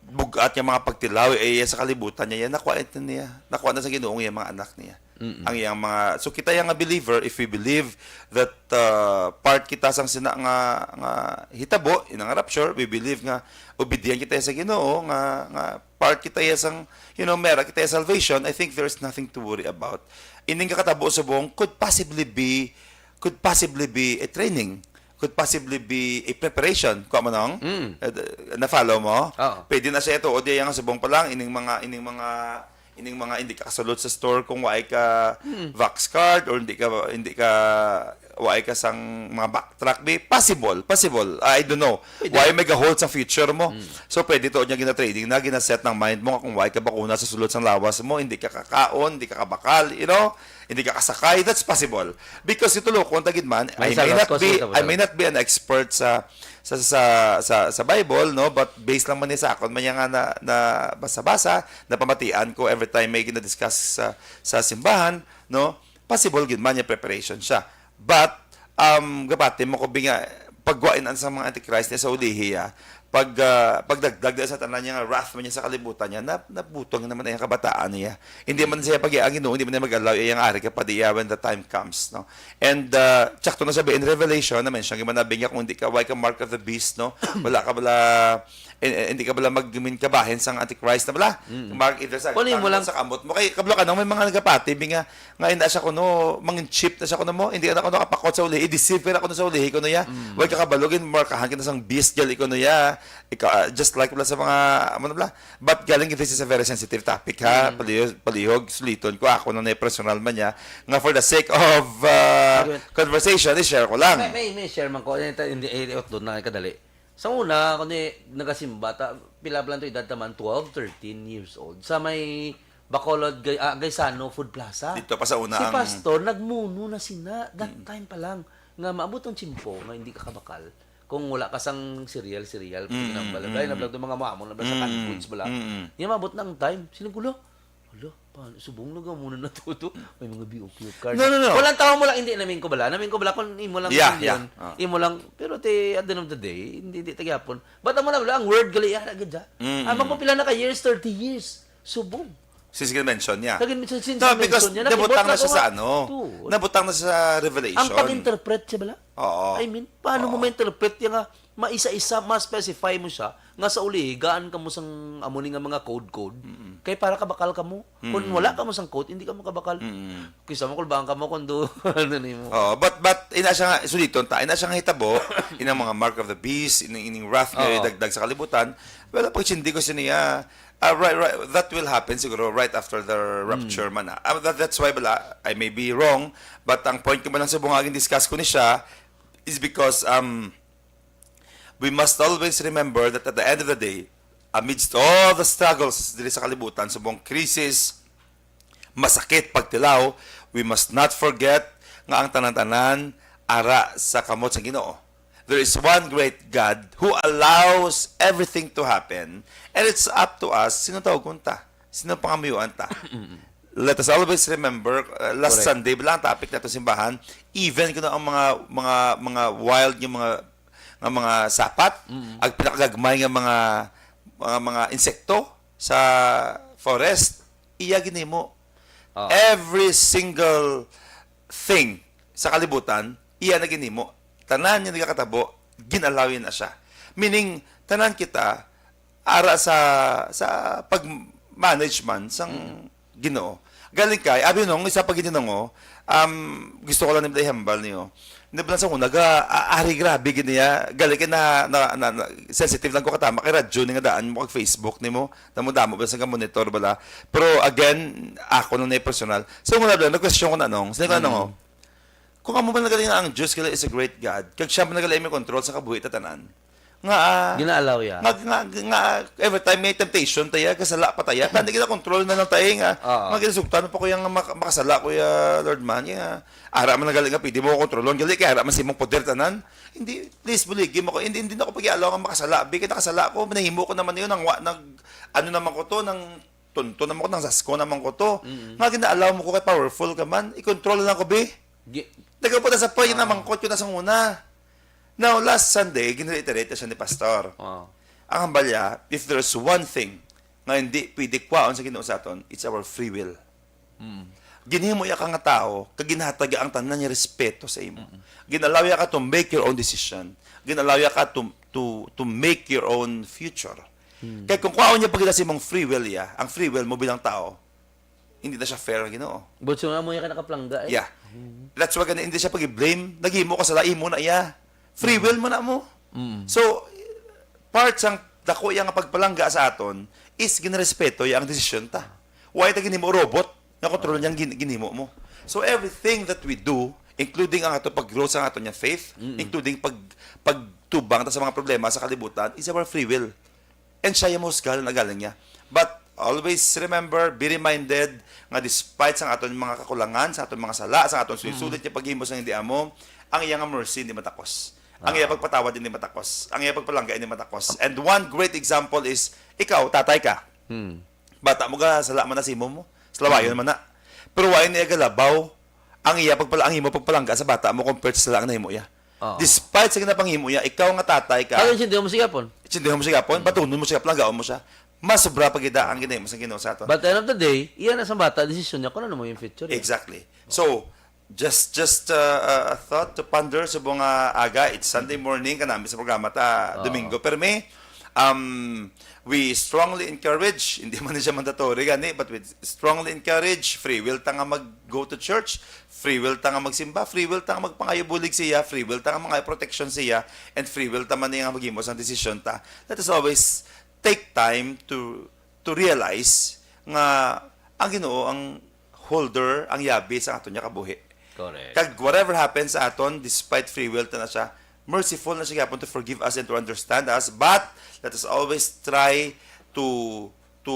bugat nga mga pagtilaw eh, sa kalibutan niya yan. Nakuha ito niya. Nakuha na sa Ginoo ang iyang mga anak niya. Ang iyang mga, so kita yang nga believer, if we believe that uh, part kita sang sina nga, nga hitabo, inang rapture, we believe nga obediyan kita sa Ginoo, nga, nga part kita sang, you know, mera kita salvation, I think there's nothing to worry about. Ining kakatabo subong could possibly be, could possibly be a training, could possibly be a preparation. Kuha mo nang? Eh, na-follow mo? Oo. Pwede na siya ito. O di, yung subong pa lang, ining mga, ining mga, ining mga hindi ka kasulod sa store kung waay ka Vax card or hindi ka, hindi ka, waay ka sang mga backtrack. Be, possible, possible. I don't know. Why may ga-hold sa future mo? So, pwede to niya gina-training na, gina-set ng mind mo nga kung waay ka bakuna sa sulod sang lawas mo, hindi ka kakaon, hindi ka kabakal, you know? Hindi ka kasakay, that's possible. Because ito, look, kung tagid man, I May isa may ka not cause be, mo sa I may not be an expert sa sa sa sa, sa Bible, no, but based lang man ni sa akon man nga na, na basa-basa, napamatian ko every time may gina-discuss sa sa simbahan, no, possible gid man niya preparation siya. But um gabati mo ko binga pagwain ang sa mga antichrist niya sa ulihi, ah, pag ah, pagdagdag sa tanan niya nga wrath man niya sa kalibutan niya, na, nabutong naman ang kabataan niya. Hindi man siya pag ang Ginoo, hindi man niya mag-allow iyang ari ka pa diya when the time comes, no? And uh, tsakto na sabi in Revelation naman siya, gimanabi nga kung hindi ka, why ka mark of the beast, no? Wala ka bala, eh, eh, hindi ka bala magmin kabahin sang Antichrist na bala. Mark either sa Kunin mo lang. Sa kamot mo. Kay kablo ka nang may mga nagapati, bi nga, nga ina siya kuno, mangin chip na siya kuno mo, hindi na kuno kapakot sa ulihi, i-deceive ka na kuno sa ulihi kuno ya. Why ka kabalugin, markahan ka na sang beast, gali kuno ya. Ika, just like bala sa mga, ano na bala. But galing, this is a very sensitive topic, ha? Palihog, palihog, suliton ko, ako na na personal man niya, nga for the sake of uh, Argument. Conversation, i-share ko lang. May, may, may share man ko. Hindi, hindi, hindi, doon na kadali. Sa una, ako ni nagasimba, ta, pila pa lang to edad taman, twelve, thirteen years old. Sa may Bacolod, Gay, ah, Gaisano Food Plaza. Dito pa sa una Si ang Pastor, nagmuno na sina. That time pa lang. Nga maabot ang tsimpo, nga hindi ka kabakal. Kung wala ka sang cereal, cereal, Mm, pinambal. mm. Dahil na vlog ng mga mamo, na sa Mm, canned goods bala. Mm, mm. Yan, maabot na ang time. Sila gula, hala, pa, subong na gamuna na to, to. May mga B O Q card. No, no, no. Walang tao mo lang, hindi, namin ko bala. Namin ko bala, kung imo lang, Yeah, hindi yeah. Yan, Ah. imo lang, pero te, at the end of the day, hindi, hindi tagyapon. But amo na bala, ang word gali, ah, agad dyan. Mm, Ang mm. magpapila na ka years, thirty years. Subong. Since you mention niya. Lagi, since, since No, mention because niya, nabutang nakibot na siya ako sa nga, ano. to. Nabutang na siya sa Revelation. Ang pag-interpret siya bala? Oo. I mean, paano mo Oo. ma-interpret niya nga maisa-isa, ma-specify mo siya, nga sa ulihi, gaan ka mo sang amo ni nga mga code-code. Kay para kabakal ka mo. Kung Mm. wala ka mo sang code, hindi ka mo kabakal. Mm. Kisa mo kulbaan ka mo kung do, ano ni mo. Oh, but but ina siya nga suliton ta, ina siya nga hitabo, inang mga mark of the beast, ining ining wrath nga Oo. idagdag sa kalibutan. Well, pag sindi ko siniya, ah, right, right, that will happen siguro right after the rapture man. Ah. Ah, that, that's why bala, I may be wrong, but ang point ko man lang sa bunga discuss ko ni siya is because um we must always remember that at the end of the day, amidst all the struggles diri sa kalibutan, subong krisis, masakit, pagtilaw, we must not forget nga ang tanan-tanan ara sa kamot sa Ginoo. There is one great God who allows everything to happen, and it's up to us, sino tawgon ta? Sino pangamuyuan ta? Let us always remember, uh, last Correct. Sunday lang ang topic nato simbahan, even kuno ang mga mga mga wild nga mga nga mga sapat, ang pinakagagmay nga mga mga mga insekto sa forest, iya ginimo. Ah. Every single thing sa kalibutan, iya na ginimo. Tanan nga nagakatabo, ginalaw na siya. Meaning, tanan kita ara sa sa pag-manage man sang Ginoo. Galing kay, abi nung isa pa gid nung, um, gusto ko lang nila ihambal niyo. Hindi ba lang sa una, ga, a-, ari grabe gid niya. Galing kay na, na, na, na, sensitive lang ko katama kay radyo ni nga daan mo kag Facebook nimo. Damo-damo ba sa monitor bala. Pero again, ako nung na personal. Sa una lang, nag-question ko na nung. Sino ko na nung, Mm. oh? Kung amo man nagaling ang Diyos kay is a great God, kag siya man nagaling may control sa kabuhi ta tanan. Nga, ah, Ginaalaw ya. nga, nga, nga, every time may temptation tayo, kasala pa tayo, tani kita control na lang tayo nga, Oo. nga ginasugtan pa ko yung mak-, makasala ko ya, Lord man, nga, ara man nagaling nga, pwede mo ko kontrolon, gali kay ara man sa imong poder tanan. Hindi, please, buligi mo ko. Hindi, hindi na ako pag-ialaw nga makasala, bi, kita kasala ko, nahimo ko naman yun, nang wa, nag, ano naman ko to, nang tonto naman ko, nang sasko naman ko to. Mm. Nga ginaalaw mo ko kay powerful ka man, i-control lang ko, bi. Gi- Nagapot na sa point Ah. na mangkot ko na sa una. Now, last Sunday, gin-reiterate na siya ni Pastor. Ah. Ang hambal niya, if there's one thing nga hindi pwede kwaon sa Ginoo sa aton, it's our free will. Mm. Ginhimo ya ka nga tao, kag ginhatag ang tanan niya respeto sa imo. Mm. Ginalaw ya ka to make your own decision. Ginalaw ya ka to, to, to make your own future. Mm. Kay kung kwaon niya pagila sa imong free will ya, ang free will mo bilang tao, hindi na siya fair ang Ginoo. But so nga mo yung nakapalangga eh. Yeah. That's why gani hindi siya pag-blame. Naghimo ka sala, imo na iya. Free Mm. will mo na mo. Mm. So, part sang dako iya nga pagpalangga sa aton is ginrespeto iya ang desisyon ta. Why ta ginhimo robot nga kontrol niyang gin-, ginhimo mo? So, everything that we do, including ang ato pag-grow sa aton nga faith, Mm. including pag-, pagtubang ta sa mga problema sa kalibutan, is our free will. And siya yung mahusgahan na galing niya. But always remember, be reminded nga despite sa aton mga kakulangan, sa aton mga sala, sa aton sulit-sulit Mm. nga paghimo sa hindi amo, ang iya nga mercy hindi matakos. Ang iya Ah. pagpatawad hindi matakos. Ang iya pagpalangga hindi matakos. And one great example is, ikaw, tatay ka. Hmm. Bata mo ka, sala man na simo mo. Salawayon Hmm. man na. Pero why niya galabaw ang iya pagpala-, ang imo pagpalangga sa bata mo compared sa sala nga nahimo iya? Oo. Despite sa ginapanghimo iya, ikaw nga tatay ka, Kaya intindihan mo siya pon. Intindihan mo siya pon, Mm. batunon mo siya, palanggaon mo siya. Mas sobra pa gid ang ginahimo sa Ginoo sa aton. But at the end of the day, iyan na sa bata, desisyon niya kung ano mo yung future niya. Exactly. So, just, just, uh, a thought to ponder sa mga aga. It's Sunday morning, kanami sa programa ta, Oo. Domingo. Pero may, um, we strongly encourage, hindi man siya mandatory gani, but we strongly encourage, free will ta nga mag-go to church, free will ta nga magsimba, free will ta nga magpangayo bulig siya, free will ta nga mangayo protection siya, and free will ta man niya nga maghimo sang desisyon ta. Let us always take time to, to realize nga ang Ginoo ang holder, ang yabi sa aton nga kabuhi. Correct. Kag whatever happens sa aton, despite free will ta na siya, merciful na siya gyapon to forgive us and to understand us, but let us always try to, to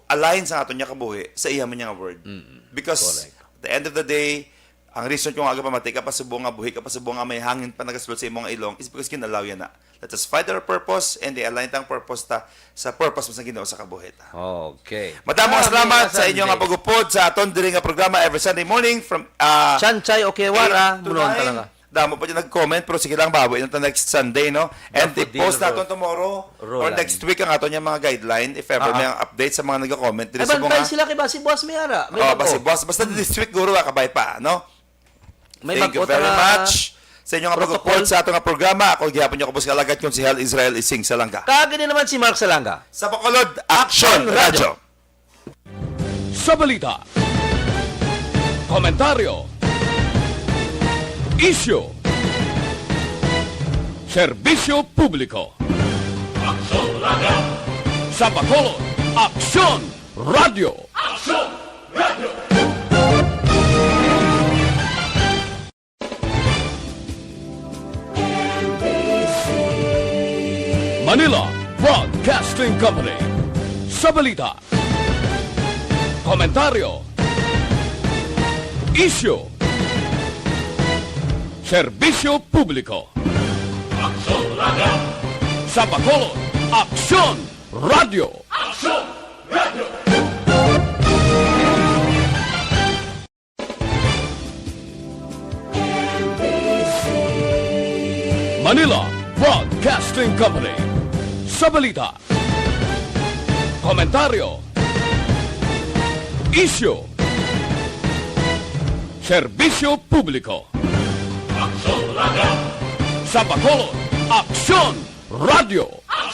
align sa aton nga kabuhi sa iya man nga word. Mm. Because Correct. at the end of the day, ang reason kung aga pamati ka pa subong nga buhi ka pa subong nga may hangin pa nagasulod sa imong ilong is because ginalaw yan na. Let us find our purpose and i-align tang purpose ta sa purpose mo sa Ginoo sa kabuhi ta. Okay. Madamo nga Grabe salamat nga sa inyo nga Sunday. pagupod sa aton diri nga programa every Sunday morning from, ah, Chanchay Okewara, eight to munuan nine. talaga. Damo pa dyan nag-comment, pero sige lang, bawi na ta next Sunday, no? And Daffodil i-post naton Ro-, tomorrow or Roland. next week ang aton yung mga guideline, if ever Ah, may ah. update sa mga nag-comment diri Ay, sa bantay mga sila kay Basi Buwas may ara. May Oh, bago. Basi Buwas. Basta this week, guro, ah, kabay pa, no? May Thank you bago very ta much sa inyo nga protocol. pag-upod sa ato nga programa. Ako gihapon niyo kabus nga alagad, Konsehal Israel Ising Salanga. Kag ini naman si Mark Salanga. Sa Bacolod, Action Action Radio. Radio. Sa balita, komentaryo, isyu, serbisyo publiko. Aksyon Radio. Sa Bacolod, Aksyon Radio. Aksyon Radio. Manila Broadcasting Company. Sa balita, komentaryo, isyu, serbisyo publiko. Aksyon Radio. Sa Bacolod, Aksyon Radio. Aksyon Radio. Manila Broadcasting Company. Sa balita, komentaryo, isyu, serbisyo publiko. Aksyon Radio. Sa Bacolod, Aksyon Radio.